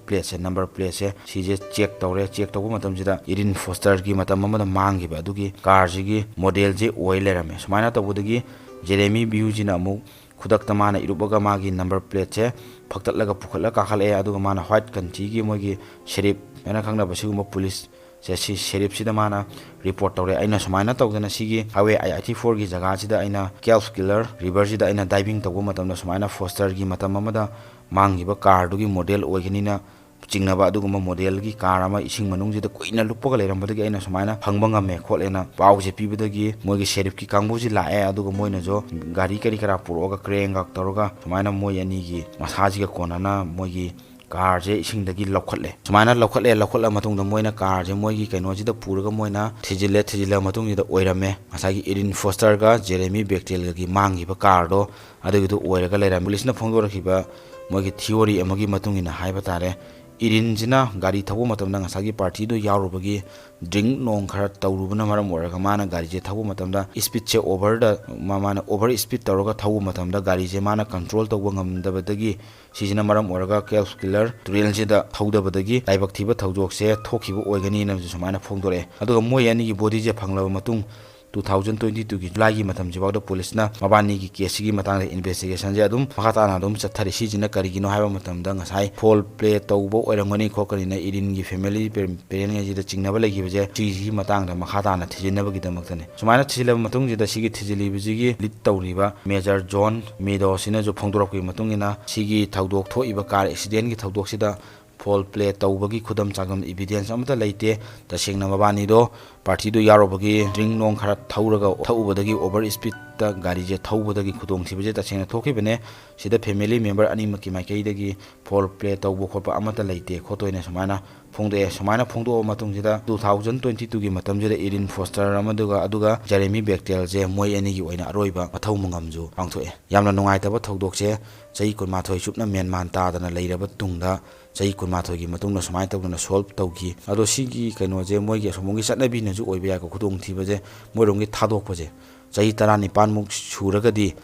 ꯄ꯭ꯂꯦꯠꯁꯦ, ꯅꯝꯕꯔ ꯄ꯭ꯂꯦꯠꯁꯦ, ꯁꯤꯁꯦ ꯆꯦꯛ ꯇꯧꯔꯦ꯫ ꯆꯦꯛ ꯇꯧꯕ ꯃꯇꯝꯁꯤꯗ ꯏꯔꯤꯟ ꯐꯣꯁꯇꯔꯒꯤ ꯃꯇꯝ ꯑꯃꯗ ꯃꯥꯡꯈꯤꯕ ꯑꯗꯨꯒꯤ ꯀꯥꯔꯁꯤꯒꯤ ꯃꯣꯗꯦꯜꯁꯦ ꯑꯣꯏ ꯂꯩꯔꯝꯃꯦ꯫ ꯁꯨꯃꯥꯏꯅ ꯇꯧꯕꯗꯒꯤ ꯖꯦꯔꯦꯃꯤ ꯕ꯭ꯌꯨꯁꯤꯅ ꯑꯃꯨꯛ ꯈꯨꯗꯛꯇ ꯃꯥꯅ ꯏꯔꯨꯞꯄꯒ ꯃꯥꯒꯤ ꯅꯝꯕꯔ ꯄ꯭ꯂꯦꯠꯁꯦ ꯐꯛꯇꯠꯂꯒ ꯄꯨꯈꯠꯂ ꯀꯥꯈꯠꯂꯛꯑꯦ꯫ ꯑꯗꯨꯒ ꯃꯥꯅ ꯍ꯭ꯋꯥꯏꯠ ꯀꯟꯇ꯭ꯔꯤꯒꯤ ꯃꯣꯏꯒꯤ ꯁꯦꯔꯤꯞ ꯍꯥꯏꯅ ꯈꯪꯅꯕ ꯁꯤꯒꯨꯝꯕ ꯄꯨꯂꯤꯁ ꯁꯦ, ꯁꯤ ꯁꯦꯔꯤꯞꯁꯤꯗ ꯃꯥꯅ ꯔꯤꯄꯣꯔꯠ ꯇꯧꯔꯦ꯫ ꯑꯩꯅ ꯁꯨꯃꯥꯏꯅ ꯇꯧꯗꯅ ꯁꯤꯒꯤ ꯍꯥꯏꯋꯦ ꯑꯥꯏꯠꯇꯤ ꯐꯣꯔꯒꯤ ꯖꯒꯥꯁꯤꯗ ꯑꯩꯅ ꯀꯦꯜꯐ ꯀꯤꯂꯔ ꯔꯤꯚꯔꯁꯤꯗ ꯑꯩꯅ ꯗꯥꯏꯚꯤꯡ ꯇꯧꯕ ꯃꯇꯝꯗ ꯁꯨꯃꯥꯏꯅ ꯐꯣꯁꯇꯔꯒꯤ ꯃꯇꯝ ꯑꯃꯗ ꯃꯥꯡꯈꯤꯕ ꯀꯥꯔꯗꯨꯒꯤ ꯃꯣꯗꯦꯜ ꯑꯣꯏꯒꯅꯤꯅ ꯆꯤꯡꯅꯕ ꯑꯗꯨꯒꯨꯝꯕ ꯃꯣꯗꯦꯜꯒꯤ ꯀꯥꯔ ꯑꯃ ꯏꯁꯤꯡ ꯃꯅꯨꯡꯁꯤꯗ ꯀꯨꯏꯅ ꯂꯨꯞꯄꯒ ꯂꯩꯔꯝꯕꯗꯒꯤ ꯑꯩꯅ ꯁꯨꯃꯥꯏꯅ ꯐꯪꯕ ꯉꯝꯃꯦ ꯈꯣꯠꯂꯦꯅ ꯄꯥꯎꯁꯦ ꯄꯤꯕꯗꯒꯤ ꯃꯣꯏꯒꯤ ꯁꯦꯔꯤꯞꯀꯤ ꯀꯥꯡꯕꯨꯁꯤ ꯂꯥꯛꯑꯦ꯫ ꯑꯗꯨꯒ ꯃꯣꯏꯅꯁꯨ ꯒꯥꯔꯤ ꯀꯔꯤ ꯀꯔꯥ ꯄꯨꯔꯛꯑꯒ ꯀ꯭ꯔꯦꯟꯒ ꯇꯧꯔꯒ ꯁꯨꯃꯥꯏꯅ ꯃꯣꯏ ꯑꯅꯤꯒꯤ ꯃꯁꯥꯁꯤꯒ ꯀꯣꯟꯅꯅ ꯃꯣꯏꯒꯤ ꯀꯥꯔꯁꯦ ꯏꯁꯤꯡꯗꯒꯤ ꯂꯧꯈꯠꯂꯦ꯫ ꯁꯨꯃꯥꯏꯅ ꯂꯧꯈꯠꯂꯦ, ꯂꯧꯈꯠꯂ ꯃꯇꯨꯡꯗ ꯃꯣꯏꯅ ꯀꯥꯔꯁꯦ ꯃꯣꯏꯒꯤ ꯀꯩꯅꯣꯁꯤꯗ ꯄꯨꯔꯒ ꯃꯣꯏꯅ ꯊꯤꯖꯤꯜꯂꯦ꯫ ꯊꯤꯖꯤꯜꯂ ꯃꯇꯨꯡꯁꯤꯗ ꯑꯣꯏꯔꯝꯃꯦ ꯉꯁꯥꯏꯒꯤ ꯏꯔꯤꯟ ꯐꯣꯁꯇꯔꯒ ꯖꯦꯔꯦꯃꯤ ꯕꯦꯛꯇꯦꯜꯒꯒꯤ ꯃꯥꯡꯈꯤꯕ ꯀꯥꯔꯗꯣ ꯑꯗꯨꯒꯤꯗꯨ ꯑꯣꯏꯔꯒ ꯂꯩꯔꯝꯃꯦ꯫ ꯄꯨꯂꯤꯁꯅ ꯐꯣꯡꯗꯣꯔꯛꯈꯤꯕ ꯃꯣꯏꯒꯤ ꯊꯤꯑꯣꯔꯤ ꯑꯃꯒꯤ ꯃꯇꯨꯡ ꯏꯟꯅ ꯍꯥꯏꯕ ꯇꯥꯔꯦ, ꯏꯔꯤꯟꯁꯤꯅ ꯒꯥꯔꯤ ꯊꯧꯕ ꯃꯇꯝꯗ ꯉꯁꯥꯏꯒꯤ ꯄꯥꯔꯇꯤꯗꯨ ꯌꯥꯎꯔꯨꯕꯒꯤ ꯗ꯭ꯔꯤꯡ ꯅꯣꯡ ꯈꯔ ꯇꯧꯔꯨꯕꯅ ꯃꯔꯝ ꯑꯣꯏꯔꯒ ꯃꯥꯅ ꯒꯥꯔꯤꯁꯦ ꯊꯧꯕ ꯃꯇꯝꯗ ꯏꯁꯄꯤꯠꯁꯦ ꯑꯣꯚꯔꯗ ꯃꯥ- ꯃꯥꯅ ꯑꯣꯚꯔ ꯏꯁꯄꯤꯠ ꯇꯧꯔꯒ ꯊꯧꯕ ꯃꯇꯝꯗ ꯒꯥꯔꯤꯁꯦ ꯃꯥꯅ ꯀꯟꯇ꯭ꯔꯣꯜ ꯇꯧꯕ ꯉꯝꯗꯕꯗꯒꯤ, ꯁꯤꯁꯤꯅ ꯃꯔꯝ ꯑꯣꯏꯔꯒ ꯀꯦꯜꯐ ꯀꯤꯂꯔ ꯇꯨꯔꯦꯜꯁꯤꯗ ꯊꯧꯗꯕꯗꯒꯤ ꯂꯥꯏꯕꯛ ꯊꯤꯕ ꯊꯧꯗꯣꯛꯁꯦ ꯊꯣꯛꯈꯤꯕ ꯑꯣꯏꯒꯅꯤꯅꯁꯨ ꯁꯨꯃꯥꯏꯅ ꯐꯣꯡꯗꯣꯔꯛꯑꯦ꯫ ꯑꯗꯨꯒ ꯃꯣꯏ ꯑꯅꯤꯒꯤ ꯕꯣꯗꯤꯁꯦ ꯐꯪꯂꯕ ꯃꯇꯨꯡ, ꯇꯨ ꯊꯥꯎꯖꯟ ꯇ꯭ꯋꯦꯟꯇꯤ ꯇꯨꯒꯤ ꯖꯨꯂꯥꯏꯒꯤ ꯃꯇꯝꯁꯤꯐꯥꯎꯗ ꯄꯨꯂꯤꯁꯅ ꯃꯕꯥꯅꯤꯒꯤ ꯀꯦꯁꯁꯤꯒꯤ ꯃꯇꯥꯡꯗ ꯏꯟꯚꯦꯁꯇꯤꯒꯦꯁꯟꯁꯦ ꯑꯗꯨꯝ ꯃꯈꯥ ꯇꯥꯅ ꯑꯗꯨꯝ ꯆꯠꯊꯔꯤ꯫ ꯁꯤꯁꯤꯅ ꯀꯔꯤꯒꯤꯅꯣ ꯍꯥꯏꯕ ꯃꯇꯝꯗ, ꯉꯁꯥꯏ ꯐꯣꯜ ꯄ꯭ꯂꯦ ꯇꯧꯕ ꯑꯣꯏꯔꯝꯒꯅꯤ ꯈꯣꯠꯀꯅꯤꯅ ꯏꯔꯤꯟꯒꯤ ꯐꯦꯃꯤꯂꯤ ꯄꯦꯔꯦꯟꯉꯩꯁꯤꯗ ꯆꯤꯡꯅꯕ ꯂꯩꯈꯤꯕꯁꯦ, ꯁꯤꯒꯤ ꯃꯇꯥꯡꯗ ꯃꯈꯥ ꯇꯥꯅ ꯊꯤꯖꯤꯟꯅꯕꯒꯤꯗꯃꯛꯇꯅꯤ꯫ ꯁꯨꯃꯥꯏꯅ ꯊꯤꯖꯤꯜꯂꯕ ꯃꯇꯨꯡꯁꯤꯗ, ꯁꯤꯒꯤ ꯊꯤꯖꯤꯜꯂꯤꯕꯁꯤꯒꯤ ꯂꯤꯗ ꯇꯧꯔꯤꯕ ꯃꯦꯖꯔ ꯖꯣꯟ ꯃꯤꯗꯣꯁꯤꯅꯁꯨ ꯐꯣꯡꯗꯣꯔꯛꯄꯒꯤ ꯃꯇꯨꯡ ꯏꯟꯅ, ꯁꯤꯒꯤ ꯊꯧꯗꯣꯛ ꯊꯣꯛꯏꯕ ꯀꯥꯔ ꯑꯦꯛꯁꯤꯗꯦꯟꯒꯤ ꯊꯧꯗꯣꯛꯁꯤꯗ ꯐꯣꯜ ꯄ꯭ꯂꯦ ꯇꯧꯕꯒꯤ ꯈꯨꯗꯝ ꯆꯥꯡꯗꯝ ꯏꯚꯤꯗꯦꯟꯁ ꯑꯃꯠꯇ ꯂꯩꯇꯦ꯫ ꯇꯁꯦꯡꯅ ꯃꯕꯥꯅꯤꯗꯣ ꯄꯥꯔꯇꯤꯗꯨ ꯌꯥꯎꯔꯨꯕꯒꯤ ꯗ꯭ꯔꯤꯡ ꯅꯣꯡ ꯈꯔ ꯊꯧꯔꯒ ꯊꯛꯎꯕꯗꯒꯤ, ꯑꯣꯚꯔ ꯏꯁꯄꯤꯠꯇ ꯒꯥꯔꯤꯁꯦ ꯊꯧꯕꯗꯒꯤ ꯈꯨꯗꯣꯡꯊꯤꯕꯁꯦ ꯇꯁꯦꯡꯅ ꯊꯣꯛꯈꯤꯕꯅꯦ꯫ ꯁꯤꯗ ꯐꯦꯃꯤꯂꯤ ꯃꯦꯝꯕꯔ ꯑꯅꯤꯃꯛꯀꯤ ꯃꯥꯏꯀꯩꯗꯒꯤ ꯐꯣꯜ ꯄ꯭ꯂꯦ ꯇꯧꯕ ꯈꯣꯠꯄ ꯑꯃꯠꯇ ꯂꯩꯇꯦ ꯈꯣꯠꯇꯣꯏꯅ ꯁꯨꯃꯥꯏꯅ ꯐꯣꯡꯗꯣꯛꯑꯦ꯫ ꯁꯨꯃꯥꯏꯅ ꯐꯣꯡꯗꯣꯛꯑꯕ ꯃꯇꯨꯡꯁꯤꯗ, ꯇꯨ ꯊꯥꯎꯖꯟ ꯇ꯭ꯋꯦꯟꯇꯤ ꯇꯨꯒꯤ ꯃꯇꯝꯁꯤꯗ ꯏꯔꯤꯟ ꯐꯣꯁꯇꯔ ꯑꯃꯗꯨꯒ ꯑꯗꯨꯒ ꯖꯦꯔꯦꯃꯤ ꯕꯦꯛꯇꯦꯜꯁꯦ ꯃꯣꯏ ꯑꯅꯤꯒꯤ ꯑꯣꯏꯅ ꯑꯔꯣꯏꯕ ꯃꯊꯧ ꯃꯉꯝꯁꯨ ꯄꯥꯡꯊꯣꯛꯑꯦ꯫ ꯌꯥꯝꯅ ꯅꯨꯡꯉꯥꯏꯇꯕ ꯊꯧꯗꯣꯛꯁꯦ, ꯆꯍꯤ ꯀꯨꯟꯃꯥꯊꯣꯏ ꯆꯨꯞꯅ ꯃꯦꯟꯃꯥꯟ ꯇꯥꯗꯅ ꯂꯩꯔꯕ ꯇꯨꯡꯗ, ꯆꯍꯤ ꯀꯨꯟꯃꯥꯊꯣꯏꯒꯤ ꯃꯇꯨꯡꯗ ꯁꯨꯃꯥꯏꯅ ꯇꯧꯗꯅ ꯁꯣꯜꯕ ꯇꯧꯈꯤ꯫ ꯑꯗꯣ ꯁꯤꯒꯤ ꯀꯩꯅꯣꯁꯦ ꯃꯣꯏꯒꯤ ꯑꯁꯣꯝꯒꯤ ꯆꯠꯅꯕꯤꯅꯁꯨ ꯑꯣꯏꯕ ꯌꯥꯏꯀꯣ, ꯈꯨꯗꯣꯡꯊꯤꯕꯁꯦ ꯃꯣꯏꯔꯣꯝꯒꯤ ꯊꯥꯗꯣꯛꯄꯁꯦ꯫ ꯆꯍꯤ ꯇꯔꯥꯅꯤꯄꯥꯟꯃꯨꯛ ꯁꯨꯔꯒꯗꯤ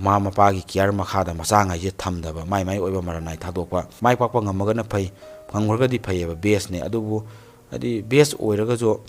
ꯃꯃꯥ ꯃꯄꯥꯒꯤ ꯀꯤꯌꯔ ꯃꯈꯥꯗ ꯃꯆꯥꯉꯩꯁꯦ ꯊꯝꯗꯕ, ꯃꯥꯏ ꯃꯥꯏ ꯑꯣꯏꯕ ꯃꯔꯟ ꯅꯥꯏ ꯊꯥꯗꯣꯛꯄ꯫ ꯃꯥꯏ ꯄꯥꯛꯄ ꯉꯝꯃꯒꯅ ꯐꯩ, ꯉꯝꯈ꯭ꯔꯒꯗꯤ ꯐꯩꯌꯦꯕ, ꯕꯦꯁꯅꯦ꯫ ꯑꯗꯨꯕꯨ ꯍꯥꯏꯗꯤ ꯕꯦꯁ ꯑꯣꯏꯔꯒꯁꯨ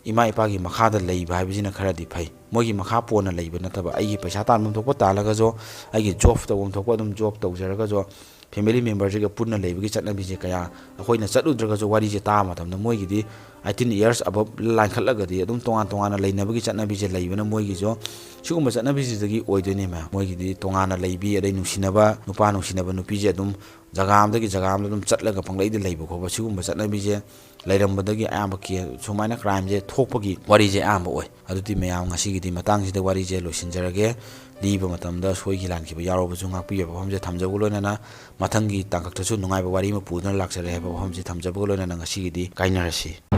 ꯏꯃꯥ ꯏꯄꯥꯒꯤ ꯃꯈꯥꯗ ꯂꯩꯕ ꯍꯥꯏꯕꯁꯤꯅ ꯈꯔꯗꯤ ꯐꯩ꯫ ꯃꯣꯏꯒꯤ ꯃꯈꯥ ꯄꯣꯟꯅ ꯂꯩꯕ ꯅꯠꯇꯕ, ꯑꯩꯒꯤ ꯄꯩꯁꯥ ꯇꯥꯟꯐꯝ ꯊꯣꯛꯄ ꯇꯥꯜꯂꯒꯁꯨ, ꯑꯩꯒꯤ ꯖꯣꯕ ꯇꯧꯐꯝ ꯊꯣꯛꯄ ꯑꯗꯨꯝ ꯖꯣꯕ ꯇꯧꯖꯔꯒꯁꯨ, ꯐꯦꯃꯤꯂꯤ ꯃꯦꯝꯕꯔꯁꯤꯒ ꯄꯨꯟꯅ ꯂꯩꯕꯒꯤ ꯆꯠꯅꯕꯤꯁꯦ ꯀꯌꯥ ꯑꯩꯈꯣꯏꯅ ꯆꯠꯂꯨꯗ꯭ꯔꯒꯁꯨ, ꯋꯥꯔꯤꯁꯦ ꯇꯥꯕ ꯃꯇꯝꯗ ꯃꯣꯏꯒꯤꯗꯤ ꯑꯩꯠꯇꯤꯟ ꯏꯌꯔꯁ ꯑꯕꯞ ꯂꯥꯟꯈꯠꯂꯒꯗꯤ ꯑꯗꯨꯝ ꯇꯣꯉꯥꯟ ꯇꯣꯉꯥꯟꯅ ꯂꯩꯅꯕꯒꯤ ꯆꯠꯅꯕꯤꯁꯦ ꯂꯩꯕꯅ, ꯃꯣꯏꯒꯤꯁꯨ ꯁꯤꯒꯨꯝꯕ ꯆꯠꯅꯕꯤꯁꯤꯗꯒꯤ ꯑꯣꯏꯗꯣꯏꯅꯦ ꯃꯌꯥꯝ꯫ ꯃꯣꯏꯒꯤꯗꯤ ꯇꯣꯉꯥꯟꯅ ꯂꯩꯕꯤ, ꯑꯗꯩ ꯅꯨꯡꯁꯤꯅꯕ, ꯅꯨꯄꯥ ꯅꯨꯡꯁꯤꯅꯕ ꯅꯨꯄꯤꯁꯦ ꯑꯗꯨꯝ ꯖꯒꯥ ꯑꯃꯗꯒꯤ ꯖꯒꯥ ꯑꯃꯗ ꯑꯗꯨꯝ ꯆꯠꯂꯒ ꯄꯪꯂꯩꯗ ꯂꯩꯕ ꯈꯣꯠꯄ, ꯁꯤꯒꯨꯝꯕ ꯆꯠꯅꯕꯤꯁꯦ ꯂꯩꯔꯝꯕꯗꯒꯤ ꯑꯌꯥꯝꯕ ꯀꯦ-, ꯁꯨꯃꯥꯏꯅ ꯀ꯭ꯔꯥꯏꯝꯁꯦ ꯊꯣꯛꯄꯒꯤ ꯋꯥꯔꯤꯁꯦ ꯑꯌꯥꯝꯕ ꯑꯣꯏ꯫ ꯑꯗꯨꯗꯤ ꯃꯌꯥꯝ, ꯉꯁꯤꯒꯤꯗꯤ ꯃꯇꯥꯡꯁꯤꯗ ꯋꯥꯔꯤꯁꯦ ꯂꯣꯏꯁꯤꯟꯖꯔꯒꯦ꯫ ꯂꯤꯕ ꯃꯇꯝꯗ ꯁꯣꯏꯈꯤ ꯂꯥꯟꯈꯤꯕ ꯌꯥꯎꯔꯕꯁꯨ ꯉꯥꯛꯄꯤꯕ ꯋꯥꯐꯝꯁꯦ ꯊꯝꯖꯕꯒ ꯂꯣꯏꯅꯅ, ꯃꯊꯪꯒꯤ ꯇꯥꯡꯀꯛꯇꯁꯨ ꯅꯨꯡꯉꯥꯏꯕ ꯋꯥꯔꯤ ꯑꯃ ꯄꯨꯗꯨꯅ ꯂꯥꯛꯆꯔꯦ ꯍꯥꯏꯕ ꯋꯥꯐꯝꯁꯦ ꯊꯝꯖꯕꯒ ꯂꯣꯏꯅꯅ ꯉꯁꯤꯒꯤꯗꯤ ꯀꯥꯏꯅꯔꯁꯤ꯫